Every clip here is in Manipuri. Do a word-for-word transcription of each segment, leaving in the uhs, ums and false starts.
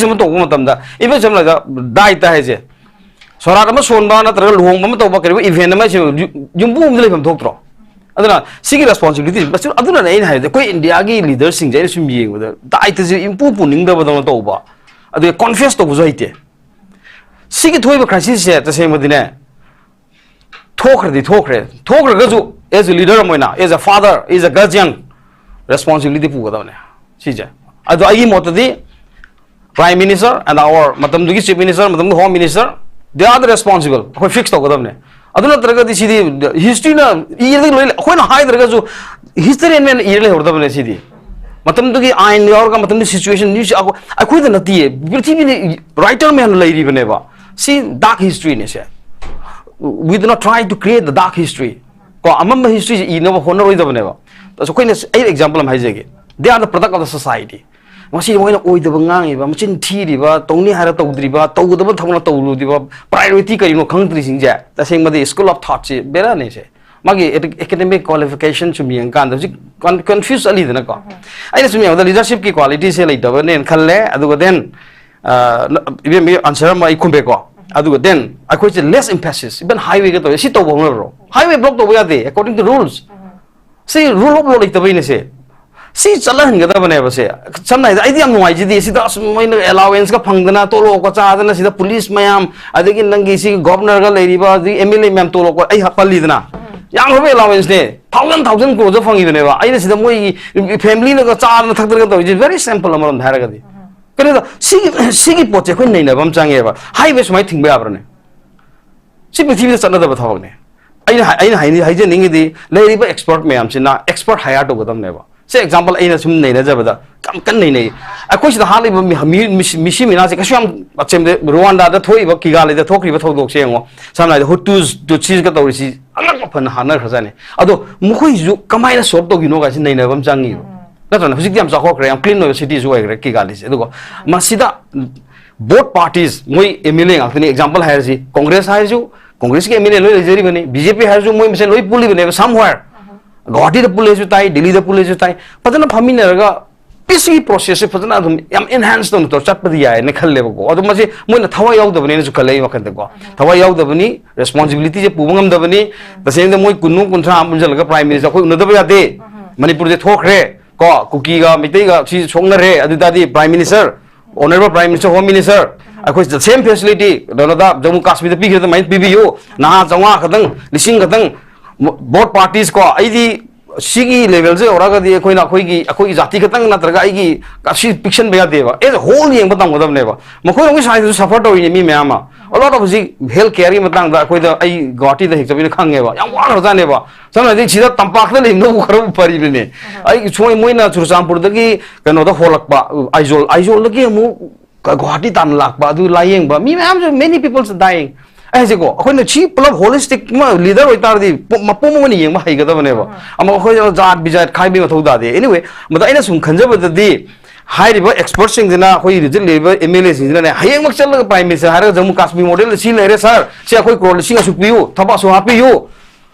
ꯑꯃ ꯇꯧꯕ ꯃꯇꯝꯗ, even ꯁꯝꯅ ꯍꯥꯏꯔꯕꯗ ꯗꯥꯏꯠꯇ ꯍꯥꯏꯁꯦ, ꯁꯣꯔꯥꯠ ꯑꯃ ꯁꯣꯟꯕ ꯅꯠꯇ꯭ꯔꯒ ꯂꯨꯍꯣꯡꯕ ꯑꯃ ꯇꯧꯕ, ꯀꯔꯤꯒꯨꯝꯕ event ꯑꯃ ꯁꯤ ꯌꯨꯝꯕꯨ ꯑꯃꯗ ꯂꯩꯐꯝ ꯊꯣꯛꯇ꯭ꯔꯣ? ꯑꯗꯨꯅ ꯁꯤꯒꯤ responsibility, ꯑꯗꯨꯅꯅꯦ ꯑꯩꯅ ꯍꯥꯏꯕꯗꯤ ꯑꯩꯈꯣꯏ ꯏꯟꯗꯤꯌꯥꯒꯤ ꯂꯤꯗꯔꯁꯤꯡꯁꯦ ꯑꯩꯅ ꯁꯨꯝ ꯌꯦꯡꯕꯗ ꯗꯥꯏꯠꯇꯁꯦ ꯏꯝꯄꯨ ꯄꯨꯅꯤꯡꯗꯕꯗꯧꯅ ꯇꯧꯕ, ꯑꯗꯨꯒ confess ꯇꯧꯕꯁꯨ ꯍꯩꯇꯦ꯫ ꯁꯤꯒꯤ ꯊꯣꯛꯏꯕ crisisꯁꯦ ꯇꯁꯦꯡꯕꯗꯤꯅꯦ, ꯊꯣꯛꯈ꯭ꯔꯗꯤ ꯊꯣꯛꯈ꯭ꯔꯦ, ꯊꯣꯛꯈ꯭ꯔꯒꯁꯨ as a leader ꯑꯃ ꯑꯣꯏꯅ, as a father, as a guardian, responsibility ꯄꯨꯒꯗꯕꯅꯦ ꯁꯤꯁꯦ꯫ ꯑꯗꯣ ꯑꯩꯒꯤ ꯃꯣꯠꯇꯗꯤ Prime Minister and our ꯃꯇꯝꯗꯨꯒꯤ Chief Minister, ꯃꯇꯝꯗꯨꯒꯤ Home Minister, they are the responsible. ꯑꯩꯈꯣꯏ fix ꯇꯧꯒꯗꯕꯅꯦ꯫ ꯑꯗꯨ ꯅꯠꯇ꯭ꯔꯒꯗꯤ ꯁꯤꯗꯤ historyꯅ ꯏꯔꯗꯤ ꯂꯣꯏ, ꯑꯩꯈꯣꯏꯅ ꯍꯥꯏꯗ꯭ꯔꯒꯁꯨ historian ꯃꯌꯥꯝꯅ ꯏꯔ ꯂꯩꯍꯧꯔꯗꯕꯅꯦ ꯁꯤꯗꯤ꯫ ꯃꯇꯝꯗꯨꯒꯤ ꯑꯥꯏꯟ ꯌꯥꯎꯔꯒ, ꯃꯇꯝꯗꯨꯒꯤ situation, ꯑꯩꯈꯣꯏꯗ ꯅꯠꯇꯤꯌꯦ, ꯄ꯭ꯔꯤꯊꯤꯕꯤꯗ writer ꯃꯌꯥꯝꯅ ꯂꯩꯔꯤꯕꯅꯦꯕ꯫ ꯁꯤ dark historyꯅꯦ say. We do not try to create the dark history. ꯀꯣ, ꯑꯃꯝꯕ historyꯁꯦ ꯏꯅꯕ ꯍꯣꯠꯅꯔꯣꯏꯗꯕꯅꯦꯕ꯫ ꯑꯁ, ꯑꯩꯈꯣꯏꯅ, ꯑꯩ example ꯑꯃ ꯍꯥꯏꯖꯒꯦ, they are the product of the society. ꯉꯁꯤ ꯃꯣꯏꯅ ꯑꯣꯏꯗꯕ ꯉꯥꯡꯉꯤꯕ, ꯃꯆꯤꯟ ꯊꯤꯔꯤꯕ, ꯇꯧꯅꯤ ꯍꯥꯏꯔ ꯇꯧꯗ꯭ꯔꯤꯕ, ꯇꯧꯒꯗꯕ ꯊꯕꯛꯅ ꯇꯧꯔꯨꯗ꯭ꯔꯤꯕ, priority ꯀꯔꯤꯅꯣ ꯈꯪꯗ꯭ꯔꯤꯁꯤꯡꯁꯦ, ꯇꯁꯦꯡꯕꯗꯤ school of thoughtꯁꯦ ꯕꯦꯔꯥꯅꯦ ꯁꯦ꯫ ꯃꯥꯒꯤ academic qualification ꯁꯨꯝ ꯌꯦꯡꯀꯥꯟꯗ ꯍꯧꯖꯤꯛ confuse ꯆꯠꯂꯤꯗꯅꯀꯣ꯫ ꯑꯩꯅ ꯁꯨꯝ ꯌꯦꯡꯕꯗ leadershipꯀꯤ qualityꯁꯦ ꯂꯩꯇꯕꯅꯦꯅ ꯈꯜꯂꯦ꯫ ꯑꯗꯨꯒ then, ꯑ, ꯏꯕꯦꯝꯃꯒꯤ answer ꯑꯃ ꯑꯩ ꯈꯨꯝꯕꯤꯀꯣ꯫ ꯑꯗꯨꯒ then ꯑꯩꯈꯣꯏꯁꯦ less emphasis, even highwayꯒ ꯇꯧꯋꯦ, ꯁꯤ ꯇꯧꯕ ꯍꯧꯅꯕ꯭ꯔꯣ? Highway block ꯇꯧꯕ ꯌꯥꯗꯦ, according to rules. ꯁꯤ rule of law ꯂꯩꯇꯕꯩꯅꯦ ꯁꯦ꯫ ꯁꯤ ꯆꯠꯍꯟꯒꯗꯕꯅꯦꯕ ꯁꯦ꯫ ꯁꯝꯅ ꯍꯥꯏꯔꯕꯗ ꯑꯩꯗꯤ ꯌꯥꯝ ꯅꯨꯡꯉꯥꯏꯖꯗꯦ ꯁꯤꯗ, ꯑꯁ, ꯃꯣꯏꯅ allowanceꯀ ꯐꯪꯗꯅ, ꯇꯣꯂꯣꯞꯀ ꯆꯥꯗꯅ, ꯁꯤꯗ police ꯃꯌꯥꯝ, ꯑꯗꯒꯤ ꯅꯪꯒꯤ ꯁꯤ governorꯒ ꯂꯩꯔꯤꯕ, ꯑꯗꯒꯤ MLA ꯃꯌꯥꯝ ꯇꯣꯂꯣꯞꯀ, ꯑꯩ ꯄꯜꯂꯤꯗꯅ, ꯌꯥꯝꯈ꯭ꯔꯕ allowanceꯅꯦ, thousand thousand crore ꯐꯪꯉꯤꯕꯅꯦꯕ꯫ ꯑꯩꯅ ꯁꯤꯗ ꯃꯣꯏꯒꯤ familyꯅꯒ ꯆꯥꯗꯅ ꯊꯛꯇꯅꯒ ꯇꯧꯔꯤꯁꯦ very simple ꯑꯃꯔꯣꯝꯗ ꯍꯥꯏꯔꯒꯗꯤ꯫ ꯀꯩꯅꯣꯗ ꯁꯤꯒꯤ, ꯁꯤꯒꯤ ꯄꯣꯠꯁꯦ ꯑꯩꯈꯣꯏ ꯅꯩꯅꯕ ꯑꯃ ꯆꯪꯉꯦꯕ꯫ Highway ꯁꯨꯃꯥꯏꯅ ꯊꯤꯡꯕ ꯌꯥꯕ꯭ꯔꯅꯦ? ꯁꯤ ꯄ꯭ꯔꯤꯊꯤꯕꯤꯗ ꯆꯠꯅꯗꯕ ꯊꯕꯛꯅꯦ꯫ ꯑꯩꯅ ꯍꯥꯏ-, ꯑꯩꯅ ꯍꯥꯏꯅꯤ-, ꯍꯥꯏꯖꯅꯤꯡꯉꯤꯗꯤ, ꯂꯩꯔꯤꯕ expert ꯃꯌꯥꯝꯁꯤꯅ expert hire ꯇꯧꯒꯗꯕꯅꯦꯕ꯫ ꯁꯤ example ꯑꯩꯅ ꯁꯨꯝ ꯅꯩꯅꯖꯕꯗ ꯌꯥꯝ ꯀꯟꯅ ꯅꯩꯅꯩ꯫ ꯑꯩꯈꯣꯏ ꯁꯤꯗ ꯍꯥꯠꯂꯤꯕ ꯃꯤ-, ꯃꯤ-, ꯃꯤꯁꯤ-, ꯃꯤꯁꯤ ꯃꯤꯅꯥꯁꯦ ꯀꯩꯁꯨ ꯌꯥꯝ ꯑꯆꯦꯝꯗ, ꯔꯨꯋꯥꯟꯗꯥꯗ ꯊꯣꯛꯏꯕ, ꯀꯤꯒꯥꯂꯤꯗ ꯊꯣꯛꯈ꯭ꯔꯤꯕ ꯊꯧꯗꯣꯛꯁꯦ ꯌꯦꯡꯉꯣ꯫ ꯁꯝꯅ ꯍꯥꯏꯔꯕꯗ Hutus, Tutsisꯒ ꯇꯧꯔꯤꯁꯤ ꯑꯉꯛꯄ ꯐꯅ ꯍꯥꯠꯅꯈ꯭ꯔꯖꯥꯠꯅꯤ꯫ ꯑꯗꯣ ꯃꯈꯣꯏꯁꯤꯁꯨ ꯀꯃꯥꯏꯅ solve ꯇꯧꯈꯤꯅꯣ ꯀꯥꯏꯁꯤ ꯅꯩꯅꯕ ꯑꯃ ꯆꯪꯉꯤꯕ꯫ ꯅꯠꯇ꯭ꯔꯅꯦ? ꯍꯧꯖꯤꯛꯇꯤ ꯌꯥꯝ ꯆꯥꯎꯈꯠꯈ꯭ꯔꯦ, ꯌꯥꯝ clean ꯑꯣꯏꯕ cityꯁꯨ ꯑꯣꯏꯈ꯭ꯔꯦ ꯀꯤꯒꯥꯂꯤꯁꯦ꯫ ꯑꯗꯨꯒ ꯃꯁꯤꯗ both parties, ꯃꯣꯏ MLA ꯉꯥꯛꯇꯅꯤ꯫ Example ꯍꯥꯏꯔꯁꯤ, Congress ꯍꯥꯏꯔꯁꯨ, Congressꯀꯤ MLA ꯂꯣꯏ ꯂꯩꯖꯔꯤꯕꯅꯤ, BJP ꯍꯥꯏꯔꯁꯨ ꯃꯣꯏ ꯃꯁꯦꯟ ꯂꯣꯏ ꯄꯨꯜꯂꯤꯕꯅꯦꯕ somewhere꯫ ꯒꯧꯍꯥꯇꯤꯗ ꯄꯨꯜꯂꯦꯁꯨ ꯇꯥꯏ, ꯗꯤꯜꯂꯤꯗ ꯄꯨꯜꯂꯦꯁꯨ ꯇꯥꯏ꯫ ꯐꯖꯅ ꯐꯝꯃꯤꯟꯅꯔꯒ ꯄꯤꯁꯀꯤ ꯄ꯭ꯔꯣꯁꯦꯁꯁꯦ ꯐꯖꯅ ꯑꯗꯨꯝ ꯌꯥꯝ ꯑꯦꯟꯍꯥꯟꯁ ꯇꯧꯅ ꯇꯧꯔ ꯆꯠꯄꯗꯤ ꯌꯥꯏꯅ ꯈꯜꯂꯦꯕꯀꯣ꯫ ꯑꯗꯣ ꯃꯁꯤ ꯃꯣꯏꯅ ꯊꯋꯥꯏ ꯌꯥꯎꯗꯕꯅꯦꯅꯁꯨ ꯈꯜꯂꯦ ꯑꯩ ꯋꯥꯈꯜꯗꯀꯣ꯫ ꯊꯋꯥꯏ ꯌꯥꯎꯗꯕꯅꯤ, ꯔꯦꯁꯄꯣꯟꯁꯤꯕꯤꯂꯤꯇꯤꯁꯦ ꯄꯨꯕ ꯉꯝꯗꯕꯅꯤ꯫ ꯇꯁꯦꯡꯅ ꯃꯣꯏ ꯀꯨꯟꯃꯨꯛ ꯀꯨꯟꯊ꯭ꯔꯥ ꯑꯃ ꯄꯨꯟꯁꯤꯜꯂꯒ ꯄ꯭ꯔꯥꯏꯝ ꯃꯤꯅꯤꯁꯇꯔ ꯑꯩꯈꯣꯏ ꯎꯅꯗꯕ ꯌꯥꯗꯦ꯫ ꯃꯅꯤꯄꯨꯔꯁꯦ ꯊꯣꯛꯈ꯭ꯔꯦ ꯀꯣ, ꯀꯨꯀꯤꯒ ꯃꯩꯇꯩꯒ ꯁꯤ ꯁꯣꯛꯅꯔꯦ, ꯑꯗꯨ ꯇꯥꯔꯗꯤ prime minister, honourable prime minister, home minister, ꯑꯩꯈꯣꯏ the same facility ꯀꯩꯅꯣꯗ ꯖꯝꯃꯨ ꯀꯥꯁꯃꯤꯔꯗ ꯄꯤꯈꯤꯕ ꯑꯗꯨꯃꯥꯏꯅ ꯄꯤꯕꯤꯌꯨ꯫ ꯅꯍꯥ ꯆꯥꯝꯃꯉꯥ ꯈꯛꯇꯪ, ꯂꯤꯁꯤꯡ ꯈꯛꯇꯪ, both parties ꯀꯣ꯫ ꯑꯩꯗꯤ ꯁꯤꯒꯤ ꯂꯦꯚꯦꯜꯁꯦ ꯌꯧꯔꯒꯗꯤ ꯑꯩꯈꯣꯏꯅ ꯑꯩꯈꯣꯏꯒꯤ, ꯑꯩꯈꯣꯏꯒꯤ ꯖꯥꯇꯤ ꯈꯛꯇꯪ ꯅꯠꯇ꯭ꯔꯒ ꯑꯩꯒꯤ ꯑꯁꯤ ꯄꯤꯛꯁꯟꯕ ꯌꯥꯗꯦꯕ꯫ As a whole ꯌꯦꯡꯕ ꯇꯝꯒꯗꯕꯅꯦꯕ꯫ ꯃꯈꯣꯏꯔꯣꯝꯒꯤ ꯁꯥꯏꯗꯁꯨ ꯁꯐꯔ ꯇꯧꯔꯤꯅꯦ ꯃꯤ ꯃꯌꯥꯝ ꯑꯃ꯫ A lot of ꯍꯧꯖꯤꯛ ꯍꯦꯜꯊ ꯀꯦꯌꯔꯒꯤ ꯃꯇꯥꯡꯗ ꯑꯩꯈꯣꯏꯗ, ꯑꯩ ꯒꯨꯋꯥꯍꯥꯇꯤꯗ ꯍꯦꯛ ꯆꯠꯄꯅꯤꯅ ꯈꯪꯉꯦꯕ, ꯌꯥꯝ ꯋꯥꯈ꯭ꯔꯖꯥꯠꯅꯦꯕ꯫ ꯁꯝꯅ ꯍꯥꯏꯔꯕꯗ ꯁꯤꯗ ꯇꯝꯄꯥꯛꯇ ꯂꯩꯕꯅꯕꯨ ꯈꯔꯕꯨ ꯐꯔꯤꯕꯅꯦ꯫ ꯑꯩ ꯁꯣꯏ ꯃꯣꯏꯅ ꯆꯨꯔꯆꯥꯟꯄꯨꯔꯗꯒꯤ ꯀꯩꯅꯣꯗ ꯍꯣꯜꯂꯛꯄ, ꯑꯥꯏꯖꯣꯜ, ꯑꯥꯏꯖꯣꯜꯗꯒꯤ ꯑꯃꯨꯛ ꯒꯨꯋꯥꯍꯥꯇꯤ ꯇꯥꯟꯅ ꯂꯥꯛꯄ, ꯑꯗꯨ ꯂꯥꯏꯌꯦꯡꯕ ꯃꯤ ꯃꯌꯥꯝꯁꯨ, many people dying꯫ ꯑꯩ ꯍꯥꯏꯁꯦꯀꯣ, ꯑꯩꯈꯣꯏꯅ ꯁꯤ ꯄꯨꯂꯞ ꯍꯣꯂꯤꯁꯇꯤꯛ ꯑꯃ ꯂꯤꯗꯔ ꯑꯣꯏꯇꯥꯔꯗꯤ ꯄꯨ-, ꯃꯄꯨꯝ ꯑꯣꯏꯅ ꯌꯦꯡꯕ ꯍꯩꯒꯗꯕꯅꯦꯕ꯫ ꯑꯃ ꯑꯩꯈꯣꯏ ꯖꯥꯠ ꯕꯤꯖꯥꯠ ꯈꯥꯏꯕꯒꯤ ꯃꯊꯧ ꯇꯥꯗꯦ꯫ Anyway, ꯃꯗ ꯑꯩꯅ ꯁꯨꯝ ꯈꯟꯖꯕꯗꯗꯤ, ꯍꯥꯏꯔꯤꯕ ꯑꯦꯛꯁꯄꯔꯠꯁꯤꯡꯁꯤꯅ, ꯑꯩꯈꯣꯏ ꯍꯧꯖꯤꯛ ꯂꯩꯔꯤꯕ ꯑꯦꯝ ꯑꯦꯜ ꯑꯦꯁꯤꯡꯁꯤꯅꯅꯦ, ꯍꯌꯦꯡꯃꯛ ꯆꯠꯂꯒ ꯄ꯭ꯔꯥꯏꯝ ꯃꯤꯅꯤꯁꯇꯔ ꯍꯥꯏꯔꯒ ꯖꯝꯃꯨ ꯀꯥꯁꯃꯤꯔ ꯃꯣꯗꯦꯜꯗ ꯁꯤ ꯂꯩꯔꯦ ꯁꯥꯔ, ꯁꯤ ꯑꯩꯈꯣꯏ ꯀ꯭ꯔꯣꯔ ꯂꯤꯁꯤꯡ ꯑꯁꯨꯛ ꯄꯤꯌꯨ, ꯊꯕꯛ ꯑꯁꯨꯛ ꯍꯥꯞꯄꯤꯌꯨ,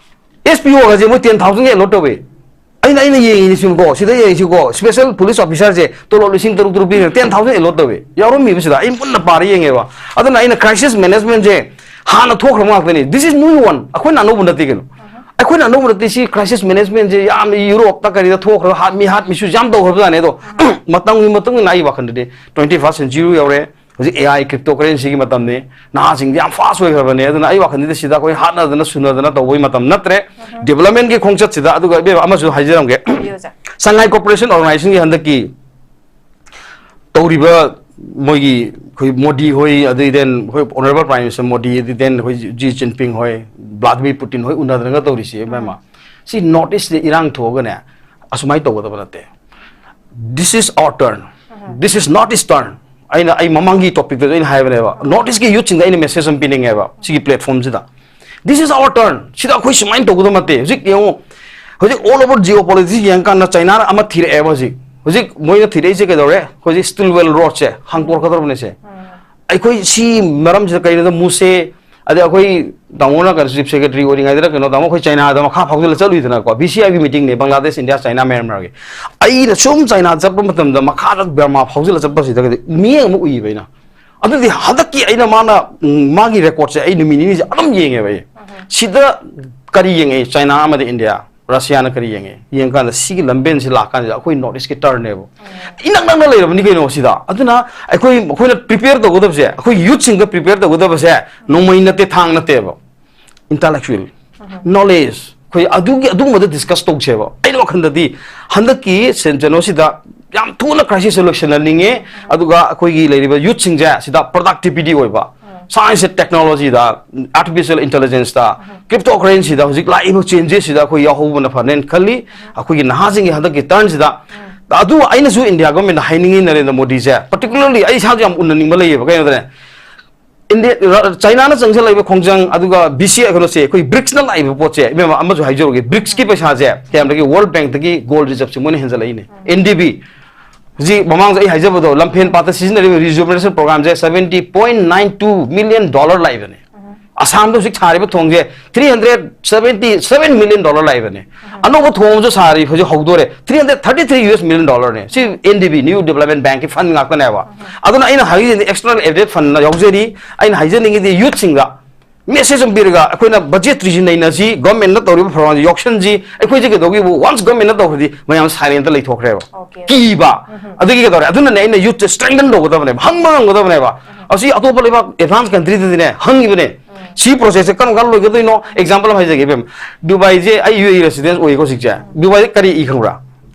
ꯑꯦꯁ ꯄꯤ ꯑꯣꯒꯁꯦ ꯃꯣꯏ ꯇꯦꯟ ꯊꯥꯎꯖꯟꯒꯤ ꯑꯦꯂꯣꯠ ꯇꯧꯋꯦ꯫ ꯑꯩꯅ, ꯑꯩꯅ ꯌꯦꯡꯉꯤꯅꯤꯁꯤꯀꯣ, ꯁꯤꯗ ꯌꯦꯡꯉꯤꯁꯤꯀꯣ, ꯁ꯭ꯄꯦꯁꯦꯜ ꯄꯨꯂꯤꯁ ꯑꯣꯐꯤꯁꯥꯔꯁꯦ ꯇꯣꯂꯣꯞ ꯂꯤꯁꯤꯡ ꯇꯔꯨꯛ ꯇꯔꯨꯛ ꯄꯤꯔꯦ, ꯇꯦꯟ ꯊꯥꯎꯖꯟ ꯑꯦꯂꯣꯠ ꯇꯧꯋꯦ꯫ ꯌꯥꯎꯔꯝꯃꯤꯕ ꯁꯤꯗ ꯑꯩ ꯃꯨꯟꯅ ꯄꯥꯔ ꯌꯦꯡꯉꯦꯕ꯫ ꯑꯗꯨꯅ ꯑꯩꯅ crisis managementꯁꯦ ꯍꯥꯟꯅ ꯊꯣꯛꯈ꯭ꯔꯕ ꯉꯥꯛꯇꯅꯤ꯫ This is new one꯫ ꯑꯩꯈꯣꯏꯅ ꯑꯅꯧꯕ ꯅꯠꯇꯦ ꯀꯩꯅꯣ꯫ ꯑꯩꯈꯣꯏꯅ ꯑꯅꯧꯕ ꯅꯠꯇꯦ꯫ ꯁꯤ crisis managementꯁꯦ ꯌꯥꯝ ꯌꯨꯔꯣꯞꯇ ꯀꯔꯤꯗ ꯊꯣꯛꯈ꯭ꯔꯒ ꯍꯥꯠ ꯃꯤ ꯍꯥꯠ ꯃꯤꯁꯨ ꯌꯥꯝ ꯇꯧꯈ꯭ꯔꯕꯖꯥꯠꯅꯦ꯫ ꯑꯗꯣ ꯃꯇꯝꯒꯤ ꯃꯇꯨꯡ ꯏꯟꯅ ꯑꯩ ꯋꯥꯈꯜꯗꯗꯤ twenty first century ꯌꯧꯔꯦ꯫ ꯍꯧꯖꯤꯛ A I cryptocurrencyꯒꯤ ꯃꯇꯝꯅꯤ꯫ ꯅꯍꯥꯁꯤꯡꯗꯤ ꯌꯥꯝ ꯐꯥꯁ ꯑꯣꯏꯈ꯭ꯔꯕꯅꯦ꯫ ꯑꯗꯨꯅ ꯑꯩ ꯋꯥꯈꯜꯗꯗꯤ ꯁꯤꯗ ꯑꯩꯈꯣꯏ ꯍꯥꯠꯅꯗꯅ ꯁꯨꯅꯗꯅ ꯇꯧꯕꯒꯤ ꯃꯇꯝ ꯅꯠꯇ꯭ꯔꯦ꯫ ꯗꯤꯕꯦꯂꯞꯃꯦꯟꯒꯤ ꯈꯣꯡꯆꯠꯁꯤꯗ꯫ ꯑꯗꯨꯒ ꯏꯕꯦꯝꯃ ꯑꯃꯁꯨ ꯍꯥꯏꯖꯔꯝꯒꯦ꯫ ꯍꯥꯏꯕꯤꯌꯨ, ꯁꯔ꯫ Shanghai Cooperation Organizationꯒꯤ ꯍꯟꯗꯛꯀꯤ ꯇꯧꯔꯤꯕ ꯃꯣꯏꯒꯤ ꯑꯩꯈꯣꯏ ꯃꯣꯗꯤ ꯍꯣꯏ, ꯑꯗꯩ then ꯑꯩꯈꯣꯏ ꯑꯣꯅꯔꯦꯕꯜ ꯄ꯭ꯔꯥꯏꯝ ꯃꯤꯅꯤꯁꯇꯔ ꯃꯣꯗꯤ, ꯑꯗꯩ then ꯑꯩꯈꯣꯏ ꯖꯤ ꯖꯤꯟꯄꯤꯡ ꯍꯣꯏ, ꯕ꯭ꯂꯥꯗꯤꯃꯤꯔ ꯄꯨꯇꯤꯟ ꯍꯣꯏ ꯎꯅꯗꯅꯒ ꯇꯧꯔꯤꯁꯤ ꯏꯕꯦꯝꯃ꯫ ꯁꯤ ꯅꯣꯔꯠ ꯏꯁꯇ ꯏꯔꯥꯡ ꯊꯣꯛꯑꯒꯅꯦ, ꯑꯁꯨꯃꯥꯏꯅ ꯇꯧꯒꯗꯕ ꯅꯠꯇꯦ꯫ This is our turn. This is not his turn. ꯑꯩꯅ, ꯑꯩ ꯃꯃꯥꯡꯒꯤ ꯇꯣꯄꯤꯛꯇꯁꯨ ꯑꯩꯅ ꯍꯥꯏꯕꯅꯦꯕ, ꯅꯣꯔꯠ ꯏꯁꯀꯤ ꯌꯨꯠꯁꯤꯡꯗ ꯑꯩꯅ ꯃꯦꯁꯦꯖ ꯑꯃ ꯄꯤꯅꯤꯡꯉꯦꯕ ꯁꯤꯒꯤ ꯄ꯭ꯂꯦꯠꯐꯣꯝꯁꯤꯗ꯫ This is our turn. ꯁꯤꯗ ꯑꯩꯈꯣꯏ ꯁꯨꯃꯥꯏꯅ ꯇꯧꯒꯗꯕ ꯅꯠꯇꯦ꯫ ꯍꯧꯖꯤꯛ ꯌꯦꯡꯉꯨ, ꯍꯧꯖꯤꯛ all over geopolitics ꯌꯦꯡꯉꯀꯥꯟꯗ ꯆꯥꯏꯅꯥꯅ ꯑꯃ ꯊꯤꯔꯛꯑꯦꯕ꯫ ꯍꯧꯖꯤꯛ, ꯍꯧꯖꯤꯛ ꯃꯣꯏꯅ ꯊꯤꯔꯛꯏꯁꯦ ꯀꯩꯗꯧꯔꯦ? ꯍꯧꯖꯤꯛ Silk Road ꯔꯣꯗꯁꯦ ꯍꯥꯡꯇꯣꯔꯛꯀꯗꯧꯔꯕꯅꯦꯁꯦ꯫ ꯑꯩꯈꯣꯏ ꯁꯤ ꯃꯔꯝꯁꯤꯗ ꯀꯩꯅꯣꯗ ꯃꯨꯁꯦ, ꯑꯗꯩ ꯑꯩꯈꯣꯏ ꯇꯥꯃꯣꯅ ꯀꯩꯅꯣ ꯆꯤꯐ ꯁꯦꯀ꯭ꯔꯦꯇꯔꯤ ꯑꯣꯏꯔꯤꯉꯩꯗꯅ ꯀꯩꯅꯣ ꯇꯥꯃꯣ ꯑꯩꯈꯣꯏ ꯆꯥꯏꯅꯥꯗ ꯃꯈꯥ ꯐꯥꯎꯖꯤꯜꯂ ꯆꯠꯂꯨꯏꯗꯅꯀꯣ, ꯕꯤ ꯁꯤ ꯑꯥꯏ ꯕꯤ ꯃꯤꯇꯤꯡꯅꯦ, ꯕꯪꯒ꯭ꯂꯥꯗꯦꯁ, ꯏꯟꯗꯤꯌꯥ, ꯆꯥꯏꯅꯥ, ꯃꯌꯥꯟꯃꯥꯔꯒꯤ꯫ ꯑꯩꯅ ꯁꯨꯝ ꯆꯥꯏꯅꯥ ꯆꯠꯄ ꯃꯇꯝꯗ ꯃꯈꯥꯗ ꯕꯔꯃꯥ ꯐꯥꯎꯖꯤꯜꯂ ꯆꯠꯄꯁꯤꯗꯒꯗꯤ ꯃꯤꯠꯌꯦꯡ ꯑꯃ ꯎꯏꯌꯦꯕ ꯑꯩꯅ꯫ ꯑꯗꯨꯗꯤ ꯍꯟꯗꯛꯀꯤ ꯑꯩꯅ ꯃꯥꯅ, ꯎꯝ, ꯃꯥꯒꯤ ꯔꯦꯀꯣꯔꯠꯁꯦ ꯑꯩ ꯅꯨꯃꯤꯠ ꯅꯤꯅꯤꯁꯦ ꯑꯗꯨꯝ ꯌꯦꯡꯉꯦꯕ ꯑꯩ꯫ ꯁꯤꯗ ꯀꯔꯤ ꯌꯦꯡꯉꯛꯏ ꯆꯥꯏꯅꯥ ꯑꯃꯗꯤ ꯏꯟꯗꯤꯌꯥ? ꯔꯁꯤꯌꯥꯅ ꯀꯔꯤ ꯌꯦꯡꯉꯦ? ꯌꯦꯡꯀꯥꯟꯗ ꯁꯤꯒꯤ ꯂꯝꯕꯦꯟꯁꯤ ꯂꯥꯛꯀꯥꯟꯁꯤꯗ ꯑꯩꯈꯣꯏ ꯅꯣꯔꯠ ꯏꯁꯀꯤ ꯇꯔꯟꯅꯦꯕ꯫ ꯏꯅꯛ ꯅꯛꯅ ꯂꯩꯔꯕꯅꯤ ꯀꯩꯅꯣ ꯁꯤꯗ꯫ ꯑꯗꯨꯅ ꯑꯩꯈꯣꯏ, ꯑꯩꯈꯣꯏꯅ ꯄ꯭ꯔꯤꯄꯦꯌꯔ ꯇꯧꯒꯗꯕꯁꯦ, ꯑꯩꯈꯣꯏ ꯌꯨꯠꯁꯤꯡꯗ ꯄ꯭ꯔꯤꯄꯦꯌꯔ ꯇꯧꯒꯗꯕꯁꯦ ꯅꯣꯡꯃꯩ ꯅꯠꯇꯦ, ꯊꯥꯡ ꯅꯠꯇꯦꯕ, ꯏꯟꯇꯂꯦꯛꯆꯨꯋꯦꯜ ꯅꯣꯂꯦꯖ, ꯑꯩꯈꯣꯏ ꯑꯗꯨꯒꯤ, ꯑꯗꯨꯒꯨꯝꯕꯗ ꯗꯤꯁꯀꯁ ꯇꯧꯁꯦꯕ꯫ ꯑꯩꯅ ꯋꯥꯈꯜꯗꯗꯤ ꯍꯟꯗꯛꯀꯤ ꯁꯦꯟ-, ꯀꯩꯅꯣꯁꯤꯗ ꯌꯥꯝ ꯊꯨꯅ ꯀ꯭ꯔꯥꯏꯁꯤꯁꯁꯦ ꯂꯣꯏꯁꯤꯟꯍꯟꯅꯤꯡꯉꯦ꯫ ꯑꯗꯨꯒ ꯑꯩꯈꯣꯏꯒꯤ ꯂꯩꯔꯤꯕ ꯌꯨꯠꯁꯤꯡꯁꯦ ꯁꯤꯗ ꯄ꯭ꯔꯗꯛꯇꯤꯚꯤꯇꯤ ꯑꯣꯏꯕ, ꯁꯥꯏꯟꯁ ꯑꯦꯟ ꯇꯦꯛꯅꯣꯂꯣꯖꯤꯗ, ꯑꯥꯔꯇꯤꯐꯤꯁꯤꯌꯦꯜ ꯏꯟꯇꯦꯂꯤꯖꯦꯟꯁꯇ, ꯀ꯭ꯔꯤꯞꯇꯣ ꯀꯔꯦꯟꯁꯤꯗ ꯍꯧꯖꯤꯛ ꯂꯥꯛꯏꯕ ꯆꯦꯟꯖꯦꯁꯁꯤꯗ ꯑꯩꯈꯣꯏ ꯌꯥꯎꯍꯧꯕꯅ ꯐꯅꯦꯅ ꯈꯜꯂꯤ꯫ ꯑꯩꯈꯣꯏꯒꯤ ꯅꯍꯥꯁꯤꯡꯒꯤ ꯍꯟꯗꯛꯀꯤ ꯇꯔꯟꯁꯤꯗ꯫ ꯑꯗꯨ ꯑꯩꯅꯁꯨ ꯏꯟꯗꯤꯌꯥ ꯒꯣꯔꯃꯦꯟꯗ ꯍꯥꯏꯅꯤꯡꯉꯤ, ꯅꯔꯦꯟꯗ꯭ꯔ ꯃꯣꯗꯤꯁꯦ, ꯄꯔꯇꯤꯀꯨꯂꯔꯂꯤ ꯑꯩ ꯏꯁꯥꯁꯨ ꯌꯥꯝ ꯎꯅꯅꯤꯡꯕ ꯂꯩꯌꯦꯕ꯫ ꯀꯩꯅꯣꯗꯅꯦ, ꯏꯟꯗꯤꯌꯥ, ꯔ-, ꯆꯥꯏꯅꯥꯅ ꯆꯪꯁꯤꯜꯂꯛꯏꯕ ꯈꯣꯡꯖꯪ, ꯑꯗꯨꯒ ꯕꯤ ꯁꯤ ꯑꯥꯏ, ꯀꯩꯅꯣꯁꯦ, ꯑꯩꯈꯣꯏ ꯕ꯭ꯔꯤꯛꯁꯅ ꯂꯥꯛꯏꯕ ꯄꯣꯠꯁꯦ, ꯏꯕꯦꯝꯃ, ꯑꯃꯁꯨ ꯍꯥꯏꯖꯔꯨꯒꯦ, ꯕ꯭ꯔꯤꯛꯁꯀꯤ ꯄꯩꯁꯥꯁꯦ ꯀꯌꯥꯝꯗꯒꯤ ꯋꯥꯔꯜ ꯕꯦꯡꯛꯇꯒꯤ ꯒꯣꯜ ꯔꯤꯖꯔꯞꯁꯦ ꯃꯣꯏꯅ ꯍꯦꯟꯖꯜꯂꯛꯏꯅꯦ꯫ ꯑꯦꯟ ꯗꯤ ꯕꯤ, ꯍꯧꯖꯤꯛ ꯃꯃꯥꯡꯗ ꯑꯩ ꯍꯥꯏꯖꯕꯗꯣ, ꯂꯝꯐꯦꯟ ꯄꯥꯠꯇ ꯁꯤꯖꯤꯟꯅꯔꯤꯕ ꯔꯤꯖꯨꯕꯅꯦꯁꯟ ꯄ꯭ꯔꯣꯒ꯭ꯔꯥꯝꯁꯦ seventy point nine two million dollar ꯂꯥꯛꯏꯕꯅꯦ꯫ ꯑꯁꯥꯝꯗ ꯍꯧꯖꯤꯛ ꯁꯥꯔꯤꯕ ꯊꯣꯡꯁꯦ three hundred seventy seven million dollar ꯂꯥꯛꯏꯕꯅꯦ꯫ ꯑꯅꯧꯕ ꯊꯣꯡ ꯑꯃꯁꯨ ꯁꯥꯔꯤ, ꯍꯧꯖꯤꯛ ꯍꯧꯗꯣꯔꯦ, three hundred thirty three U S million dollar ꯅꯦ꯫ ꯁꯤ N D B, New Development Bank ꯀꯤ ꯐꯟ ꯉꯥꯛꯇꯅꯦꯕ꯫ ꯑꯗꯨꯅ ꯑꯩꯅ ꯍꯥꯏꯔꯤꯁꯤꯗꯤ external aided fund ꯅ ꯌꯥꯎꯖꯔꯤ꯫ ꯑꯩꯅ ꯍꯥꯏꯖꯅꯤꯡꯉꯤꯗꯤ ꯌꯨꯠꯁꯤꯡꯗ ꯃꯦꯁꯦꯖ ꯑꯃ ꯄꯤꯔꯒ, ꯑꯩꯈꯣꯏꯅ ꯕꯖꯦꯠꯇ꯭ꯔꯤꯁꯤ ꯅꯩꯅꯁꯤ, ꯒꯣꯔꯃꯦꯟꯅ ꯇꯧꯔꯤꯕ ꯄ꯭ꯔꯣꯒ꯭ꯔꯥꯝꯁꯤ ꯌꯥꯎꯁꯟꯁꯤ꯫ ꯑꯩꯈꯣꯏꯁꯦ ꯀꯩꯗꯧꯒꯦꯕꯨ, ꯋꯥꯟꯁ ꯒꯣꯔꯃꯦꯟꯅ ꯇꯧꯈ꯭ꯔꯗꯤ ꯃꯌꯥꯝ ꯁꯥꯏꯂꯦꯟꯇ ꯂꯩꯊꯣꯛꯈ꯭ꯔꯦꯕ꯫ ꯑꯣꯀꯦ꯫ ꯀꯤꯕ꯫ ꯑꯗꯨꯒꯤ ꯀꯩꯗꯧꯔꯦ? ꯑꯗꯨꯅꯅꯦ ꯑꯩꯅ ꯌꯨꯠꯁꯦ ꯁ꯭ꯇꯔꯦꯡꯊꯟ ꯇꯧꯒꯗꯕꯅꯦꯕ, ꯍꯪꯕ ꯉꯝꯒꯗꯕꯅꯦꯕ꯫ ꯑꯁꯤ ꯑꯇꯣꯞꯄ ꯂꯩꯕꯥꯛ ꯑꯦꯗꯚꯥꯟꯁ ꯀꯟꯇ꯭ꯔꯤꯗꯗꯤꯅꯦ ꯍꯪꯉꯤꯕꯅꯦ꯫ ꯁꯤ ꯄ꯭ꯔꯣꯁꯦꯁꯁꯦ ꯀꯔꯝ ꯀꯥꯟꯗ ꯂꯣꯏꯒꯗꯣꯏꯅꯣ? ꯑꯦꯛꯖꯥꯝꯄꯜ ꯑꯃ ꯍꯥꯏꯖꯒꯦ, ꯏꯕꯦꯝ꯫ ꯗꯨꯕꯥꯏꯁꯦ ꯑꯩ ꯌꯨ ꯑꯦ ꯏ ꯔꯦꯁꯤꯗꯦꯟꯁ ꯑꯣꯏꯀꯣ ꯍꯧꯖꯤꯛꯁꯦ꯫ ꯗꯨꯕꯥꯏꯁꯦ ꯀꯔꯤ ꯏ ꯈꯪꯕ꯭ꯔꯥ?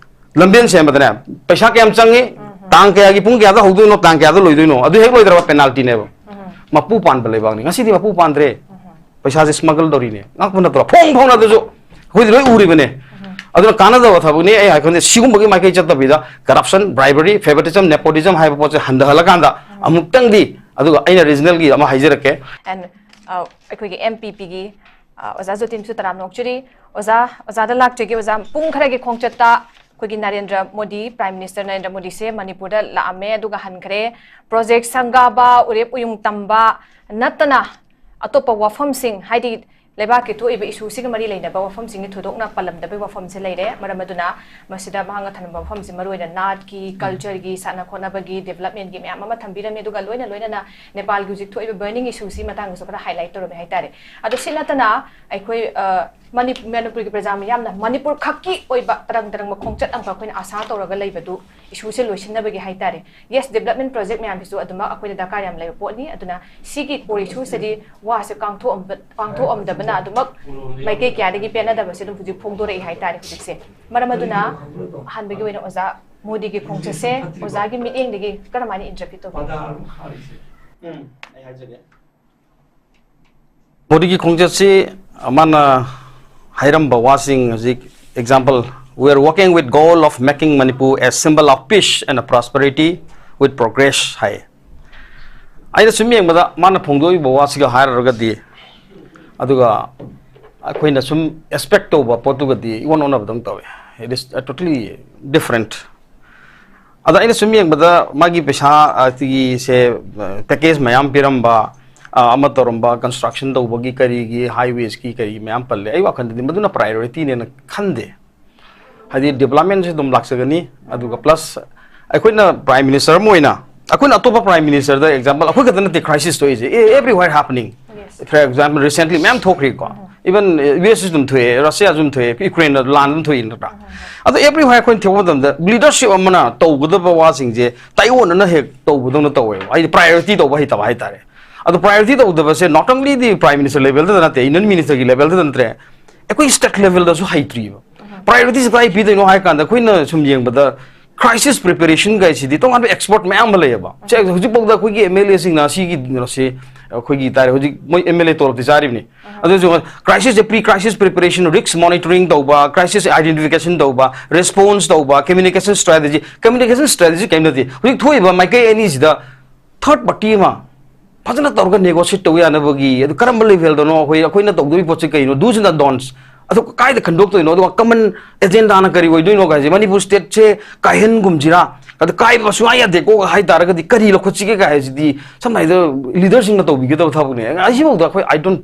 ꯂꯝꯕꯦꯟ ꯁꯦꯝꯕꯗꯅꯦ ꯄꯩꯁꯥ ꯀꯌꯥꯝ ꯆꯪꯉꯤ? ꯇꯥꯡ ꯀꯌꯥꯒꯤ ꯄꯨꯡ ꯀꯌꯥꯗ ꯍꯧꯗꯣꯏꯅꯣ? ꯇꯥꯡ ꯀꯌꯥꯗ ꯂꯣꯏꯗꯣꯏꯅꯣ? ꯑꯗꯨ ꯍꯦꯛ ꯂꯣꯏꯗ꯭ꯔꯕ ꯄꯦꯅꯥꯜꯇꯤꯅꯦꯕ꯫ ꯃꯄꯨ ꯄꯥꯟꯕ ꯂꯩꯕꯥꯛꯅꯤ꯫ ꯉꯁꯤꯗꯤ ꯃꯄꯨ ꯄꯥꯟꯗ꯭ꯔꯦ꯫ ꯄꯩꯁꯥꯁꯦ ꯁ꯭ꯃꯒꯜ ꯇꯧꯔꯤꯅꯦ꯫ ꯉꯛꯄ ꯅꯠꯇ꯭ꯔꯣ? ꯐꯣꯡ ꯐꯣꯡꯅꯗꯁꯨ ꯑꯩꯈꯣꯏꯗꯤ ꯂꯣꯏ ꯎꯔꯤꯕꯅꯦ꯫ ꯑꯗꯨꯅ ꯀꯥꯟꯅꯗꯕ ꯊꯕꯛꯅꯤ꯫ ꯑꯩ ꯍꯥꯏ ꯈꯪꯗꯦ, ꯁꯤꯒꯨꯝꯕꯒꯤ ꯃꯥꯏꯀꯩ ꯆꯠꯇꯕꯤꯗ ꯀꯔꯞꯁꯟ, ꯕ꯭ꯔꯥꯏꯕꯔꯤ, ꯐꯦꯚꯔꯤꯇꯤꯖꯝ, ꯅꯦꯄꯣꯇꯤꯖꯝ ꯍꯥꯏꯕ ꯄꯣꯠꯁꯦ ꯍꯟꯊꯍꯜꯂꯀꯥꯟꯗ ꯑꯃꯨꯛꯇꯪꯗꯤ, ꯑꯗꯨꯒ ꯑꯩꯅ ꯔꯤꯖꯅꯦꯜꯒꯤ ꯑꯃ ꯍꯥꯏꯖꯔꯛꯀꯦ꯫ And, uh, ꯑꯩꯈꯣꯏꯒꯤ ꯑꯦꯝ ꯄꯤ ꯄꯤꯒꯤ, uh, ꯑꯣꯖꯥ ꯖꯣꯇꯤꯟꯁꯨ ꯇꯔꯥꯝꯅ ꯑꯣꯛꯆꯔꯤ꯫ ꯑꯣꯖꯥ, ꯑꯣꯖꯥꯗ ꯂꯥꯛꯆꯒꯦ꯫ ꯑꯣꯖꯥ, ꯄꯨꯡ ꯈꯔꯒꯤ ꯈꯣꯡꯆꯠꯇ ꯑꯩꯈꯣꯏꯒꯤ ꯅꯔꯦꯟꯗ꯭ꯔ ꯃꯣꯗꯤ, ꯄ꯭ꯔꯥꯏꯝ ꯃꯤꯅꯤꯁꯇꯔ ꯅꯔꯦꯟꯗ꯭ꯔ ꯃꯣꯗꯤꯁꯦ ꯃꯅꯤꯄꯨꯔꯗ ꯂꯥꯛꯑꯝꯃꯦ, ꯑꯗꯨꯒ ꯍꯟꯈ꯭ꯔꯦ꯫ ꯄ꯭ꯔꯣꯖꯦꯛ ꯁꯪꯒꯥꯕ, ꯎꯔꯦꯞ ꯎꯌꯨꯡ ꯇꯝꯕ ꯅꯠꯇꯅ ꯑꯇꯣꯞꯄ ꯋꯥꯐꯝꯁꯤꯡ, ꯍꯥꯏꯗꯤ ꯂꯩꯕꯥꯛꯀꯤ ꯊꯣꯛꯏꯕ ꯏꯁꯨꯁꯤꯒ ꯃꯔꯤ ꯂꯩꯅꯕ ꯋꯥꯐꯝꯁꯤꯡꯒꯤ ꯊꯣꯏꯗꯣꯛꯅ ꯄꯜꯂꯝꯗꯕꯒꯤ ꯋꯥꯐꯝꯁꯦ ꯂꯩꯔꯦ꯫ ꯃꯔꯝ ꯑꯗꯨꯅ ꯃꯁꯤꯗ ꯃꯍꯥꯛꯅ ꯊꯝꯂꯝꯕ ꯋꯥꯐꯝꯁꯦ ꯃꯔꯨꯑꯣꯏꯅ ꯅꯥꯠꯀꯤ, ꯀꯜꯆꯔꯒꯤ, ꯁꯥꯟꯅ ꯈꯣꯠꯅꯕꯒꯤ, ꯗꯤꯕꯂꯞꯃꯦꯟꯒꯤ ꯃꯌꯥꯝ ꯑꯃ ꯊꯝꯕꯤꯔꯝꯃꯤ꯫ ꯑꯗꯨꯒ ꯂꯣꯏꯅ ꯂꯣꯏꯅꯅ ꯅꯦꯄꯥꯜꯒꯤ ꯍꯧꯖꯤꯛ ꯊꯣꯛꯏꯕ ꯕꯔꯅꯤꯡ ꯏꯁꯨꯁꯤ ꯃꯇꯥꯡꯗꯁꯨ ꯈꯔ ꯍꯥꯏꯂꯥꯏꯠ ꯇꯧꯔꯝꯃꯦ ꯍꯥꯏꯇꯥꯔꯦ꯫ ꯑꯗꯣ ꯁꯤ ꯅꯠꯇꯅ ꯑꯩꯈꯣꯏ, ꯑ, ꯃꯅꯤ-, ꯃꯅꯤꯄꯨꯔꯒꯤ ꯄ꯭ꯔꯖꯥ ꯃꯤꯌꯥꯝꯅ ꯃꯅꯤꯄꯨꯔ ꯈꯛꯀꯤ ꯑꯣꯏꯕ ꯇꯔꯪ ꯇꯔꯪꯕ ꯈꯣꯡꯆꯠ ꯑꯃꯈꯛ ꯑꯩꯈꯣꯏꯅ ꯑꯥꯁꯥ ꯇꯧꯔꯒ ꯂꯩꯕꯗꯨ, ꯏꯁꯨꯁꯦ ꯂꯣꯏꯁꯤꯟꯅꯕꯒꯤ ꯍꯥꯏꯇꯥꯔꯦ꯫ ꯌꯦꯁ, ꯗꯤꯕꯂꯞꯃꯦꯟ ꯄ꯭ꯔꯣꯖꯦꯛ ꯃꯌꯥꯝꯁꯤꯁꯨ ꯑꯗꯨꯃꯛ ꯑꯩꯈꯣꯏꯗ ꯗꯔꯀꯥꯔ ꯌꯥꯝ ꯂꯩꯕ ꯄꯣꯠꯅꯤ꯫ ꯑꯗꯨꯅ ꯁꯤꯒꯤ ꯀꯣꯔ ꯏꯁꯨꯁꯤꯗꯤ ꯋꯥꯁꯦ ꯀꯥꯡꯊꯣꯛꯑꯝꯕ-, ꯀꯥꯡꯊꯣꯛꯑꯝꯗꯕꯅ ꯑꯗꯨꯃꯛ ꯃꯥꯏꯀꯩ ꯀꯌꯥꯗꯒꯤ ꯄꯦꯟꯅꯗꯕꯁꯦ ꯑꯗꯨꯝ ꯍꯧꯖꯤꯛ ꯐꯣꯡꯗꯣꯔꯛꯏ ꯍꯥꯏꯇꯥꯔꯦ ꯍꯧꯖꯤꯛꯁꯦ꯫ ꯃꯔꯝ ꯑꯗꯨꯅ ꯑꯍꯥꯟꯕꯒꯤ ꯑꯣꯏꯅ ꯑꯣꯖꯥ ꯃꯣꯗꯤꯒꯤ ꯈꯣꯡꯆꯠꯁꯦ ꯑꯣꯖꯥꯒꯤ ꯃꯤꯠꯌꯦꯡꯗꯒꯤ ꯀꯔꯝꯍꯥꯏꯅ ꯏꯟꯇꯔꯄ꯭ꯔꯤꯠ ꯇꯧꯕꯤ? ꯎꯝ, ꯑꯩ ꯍꯥꯏꯖꯒꯦ꯫ ꯃꯣꯗꯤꯒꯤ ꯈꯣꯡꯆꯠꯁꯤ ꯃꯥꯅ ꯍꯥꯏꯔꯝꯕ ꯋꯥꯁꯤꯡ ꯍꯧꯖꯤꯛ, example, "We are working with goal of making Manipur a symbol of peace and prosperity with progress" ꯍꯥꯏ꯫ ꯑꯩꯅ ꯁꯨꯝ ꯌꯦꯡꯕꯗ ꯃꯥꯅ ꯐꯣꯡꯗꯣꯛꯏꯕ ꯋꯥꯁꯤꯒ ꯍꯥꯏꯔꯨꯔꯒꯗꯤ, ꯑꯗꯨꯒ ꯑꯩꯈꯣꯏꯅ ꯁꯨꯝ ꯑꯦꯛꯁꯄꯦꯛ ꯇꯧꯕ ꯄꯣꯠꯇꯨꯒꯗꯤ ꯏꯑꯣꯟ ꯑꯣꯟꯅꯕꯗꯧꯅ ꯇꯧꯋꯦ꯫ It is totally different. ꯑꯗ ꯑꯩꯅ ꯁꯨꯝ ꯌꯦꯡꯕꯗ ꯃꯥꯒꯤ ꯄꯩꯁꯥ, ꯑ, ꯁꯤꯒꯤꯁꯦ, ꯑ, ꯄꯦꯀꯦꯖ ꯃꯌꯥꯝ ꯄꯤꯔꯝꯕ, ꯑ, ꯑꯃ ꯇꯧꯔꯝꯕ, ꯀꯟꯁꯇ꯭ꯔꯛꯁꯟ ꯇꯧꯕꯒꯤ ꯀꯔꯤꯒꯤ, ꯍꯥꯏꯋꯦꯁꯀꯤ ꯀꯔꯤ ꯃꯌꯥꯝ ꯄꯜꯂꯦ꯫ ꯑꯩ ꯋꯥꯈꯜꯗꯗꯤ ꯃꯗꯨꯅ ꯄ꯭ꯔꯥꯏꯑꯣꯔꯤꯇꯤꯅꯦꯅ ꯈꯟꯗꯦ꯫ ꯍꯥꯏꯗꯤ ꯗꯤꯕꯂꯞꯃꯦꯟꯁꯦ ꯑꯗꯨꯝ ꯂꯥꯛꯆꯒꯅꯤ, ꯑꯗꯨꯒ ꯄ꯭ꯂꯁ ꯑꯩꯈꯣꯏꯅ ꯄ꯭ꯔꯥꯏꯝ ꯃꯤꯅꯤꯁꯇꯔ ꯑꯃ ꯑꯣꯏꯅ ꯑꯩꯈꯣꯏꯅ ꯑꯇꯣꯞꯄ ꯄ꯭ꯔꯥꯏꯝ ꯃꯤꯅꯤꯁꯇꯔꯗ ꯑꯦꯛꯖꯥꯝꯄꯜ ꯑꯩꯈꯣꯏ ꯈꯛꯇ ꯅꯠꯇꯦ crisis ꯊꯣꯛꯏꯁꯦ, everywhere happening. For example, recently ꯃꯌꯥꯝ ꯊꯣꯛꯈ꯭ꯔꯦꯀꯣ, even ꯌꯨ ꯑꯦꯁ ꯑꯗꯨꯝ ꯊꯣꯛꯑꯦ, ꯔꯁꯤꯌꯥꯁꯨ ꯑꯗꯨꯝ ꯊꯣꯛꯑꯦ, ꯌꯨꯀ꯭ꯔꯦꯟꯗ ꯂꯥꯟ ꯑꯗꯨꯝ ꯊꯣꯛꯏ ꯅꯠꯇ꯭ꯔꯥ? ꯑꯗꯣ everywhere ꯑꯩꯈꯣꯏꯅ ꯊꯣꯛꯄ ꯃꯇꯝꯗ ꯂꯤꯗꯔꯁꯤꯞ ꯑꯃꯅ ꯇꯧꯒꯗꯕ ꯋꯥꯁꯤꯡꯁꯦ ꯇꯥꯏꯑꯣꯟꯅꯅ ꯍꯦꯛ ꯇꯧꯕꯗꯧꯅ ꯇꯧꯋꯦꯕ, ꯍꯥꯏꯗꯤ ꯄ꯭ꯔꯥꯏꯑꯣꯔꯤꯇꯤ ꯇꯧꯕ ꯍꯩꯇꯕ ꯍꯥꯏꯇꯥꯔꯦ꯫ ꯑꯗꯣ ꯄ꯭ꯔꯥꯏꯑꯣꯔꯤꯇꯤ ꯇꯧꯗꯕꯁꯦ not only the prime minister levelꯗ ꯅꯠꯇꯦ, ꯌꯨꯅꯤꯌꯟ ꯃꯤꯅꯤꯁꯇꯔꯒꯤ ꯂꯦꯚꯦꯜꯗ ꯅꯠꯇ꯭ꯔꯦ, ꯑꯩꯈꯣꯏ ꯁ꯭ꯇꯦꯠ ꯂꯦꯚꯦꯜꯗꯁꯨ ꯍꯩꯇ꯭ꯔꯤꯕ꯫ ꯄ꯭ꯔꯥꯏꯑꯣꯔꯤꯇꯤꯁꯦ ꯀꯗꯥꯏ ꯄꯤꯗꯣꯏꯅꯣ ꯍꯥꯏ ꯀꯥꯟꯗ ꯑꯩꯈꯣꯏꯅ ꯁꯨꯝ ꯌꯦꯡꯕꯗ ꯀ꯭ꯔꯥꯏꯁꯤꯁ ꯄ꯭ꯔꯤꯄꯦꯔꯦꯁꯟ ꯀꯥꯏꯁꯤꯗꯤ ꯇꯣꯉꯥꯟꯕ ꯑꯦꯛꯁꯄꯔꯠ ꯃꯌꯥꯝ ꯑꯃ ꯂꯩꯌꯦꯕ꯫ ꯁꯦ, ꯍꯧꯖꯤꯛꯐꯥꯎꯗ ꯑꯩꯈꯣꯏꯒꯤ ꯑꯦꯝ ꯑꯦꯜ ꯑꯦꯁꯤꯡꯅ ꯁꯤꯒꯤ ꯀꯩꯅꯣꯁꯦ ꯑꯩꯈꯣꯏꯒꯤ ꯇꯥꯔꯦ, ꯍꯧꯖꯤꯛ ꯃꯣꯏ ꯑꯦꯝ ꯑꯦꯜ ꯑꯦ ꯇꯣꯂꯣꯞꯇꯤ ꯆꯥꯔꯤꯕꯅꯤ꯫ ꯑꯗꯨꯁꯨ ꯀ꯭ꯔꯥꯏꯁꯤꯁꯁꯦ, pre crisis preparation, risk monitoring ꯇꯧꯕ, ꯀ꯭ꯔꯥꯏꯁꯤꯁ ꯑꯥꯏꯗꯦꯟꯇꯤꯐꯤꯀꯦꯁꯟ ꯇꯧꯕ, ꯔꯦꯁꯄꯣꯟꯁ ꯇꯧꯕ, ꯀꯝꯃ꯭ꯌꯨꯅꯤꯀꯦꯁꯟ ꯁ꯭ꯇ꯭ꯔꯦꯇꯦꯖꯤ, ꯀꯝꯃ꯭ꯌꯨꯅꯤꯀꯦꯁꯟ ꯁ꯭ꯇ꯭ꯔꯦꯇꯦꯖꯤ ꯀꯔꯤꯝ ꯅꯠꯇꯦ꯫ ꯍꯧꯖꯤꯛ ꯊꯣꯛꯏꯕ ꯃꯥꯏꯀꯩ ꯑꯅꯤꯁꯤꯗ ꯊꯥꯔꯠ ꯄꯥꯔꯇꯤ ꯑꯃ ꯐꯖꯅ ꯇꯧꯔꯒ ꯅꯦꯒꯣꯁꯤꯌꯦꯠ ꯇꯧꯕ ꯌꯥꯅꯕꯒꯤ, ꯑꯗꯨ ꯀꯔꯝꯕ ꯂꯦꯚꯦꯜꯗꯅꯣ ꯑꯩꯈꯣꯏ, ꯑꯩꯈꯣꯏꯅ ꯇꯧꯗꯣꯔꯤ ꯄꯣꯠꯁꯦ ꯀꯩꯅꯣ, ꯗꯨꯁ ꯑꯦꯟ ꯗꯣꯟꯁ, ꯑꯗꯣ ꯀꯥꯏꯗ ꯈꯟꯗꯣꯛꯇꯣꯏꯅꯣ? ꯑꯗꯨꯒ ꯀꯃꯟ ꯑꯦꯖꯦꯟꯗꯥꯅ ꯀꯔꯤ ꯑꯣꯏꯗꯣꯏꯅꯣ ꯀꯥꯏꯁꯦ, ꯃꯅꯤꯄꯨꯔ ꯁ꯭ꯇꯦꯠꯁꯦ ꯀꯥꯏꯍꯟꯒꯨꯝꯁꯤꯔꯥ, ꯑꯗ ꯀꯥꯏꯕ ꯁꯨꯡꯌꯥ ꯌꯥꯗꯦꯀꯣ ꯍꯥꯏ ꯇꯥꯔꯒꯗꯤ ꯀꯔꯤ ꯂꯧꯈꯠꯁꯤꯒꯦ ꯀꯥꯏ ꯍꯥꯏꯁꯤꯗꯤ ꯁꯝꯅ ꯍꯥꯏꯔꯕꯗ ꯂꯤꯗꯔꯁꯤꯡꯅ ꯇꯧꯕꯤꯒꯗꯕ ꯊꯕꯛꯅꯦ꯫ ꯑꯁꯤꯐꯥꯎꯗ ꯑꯩꯈꯣꯏ, I don't,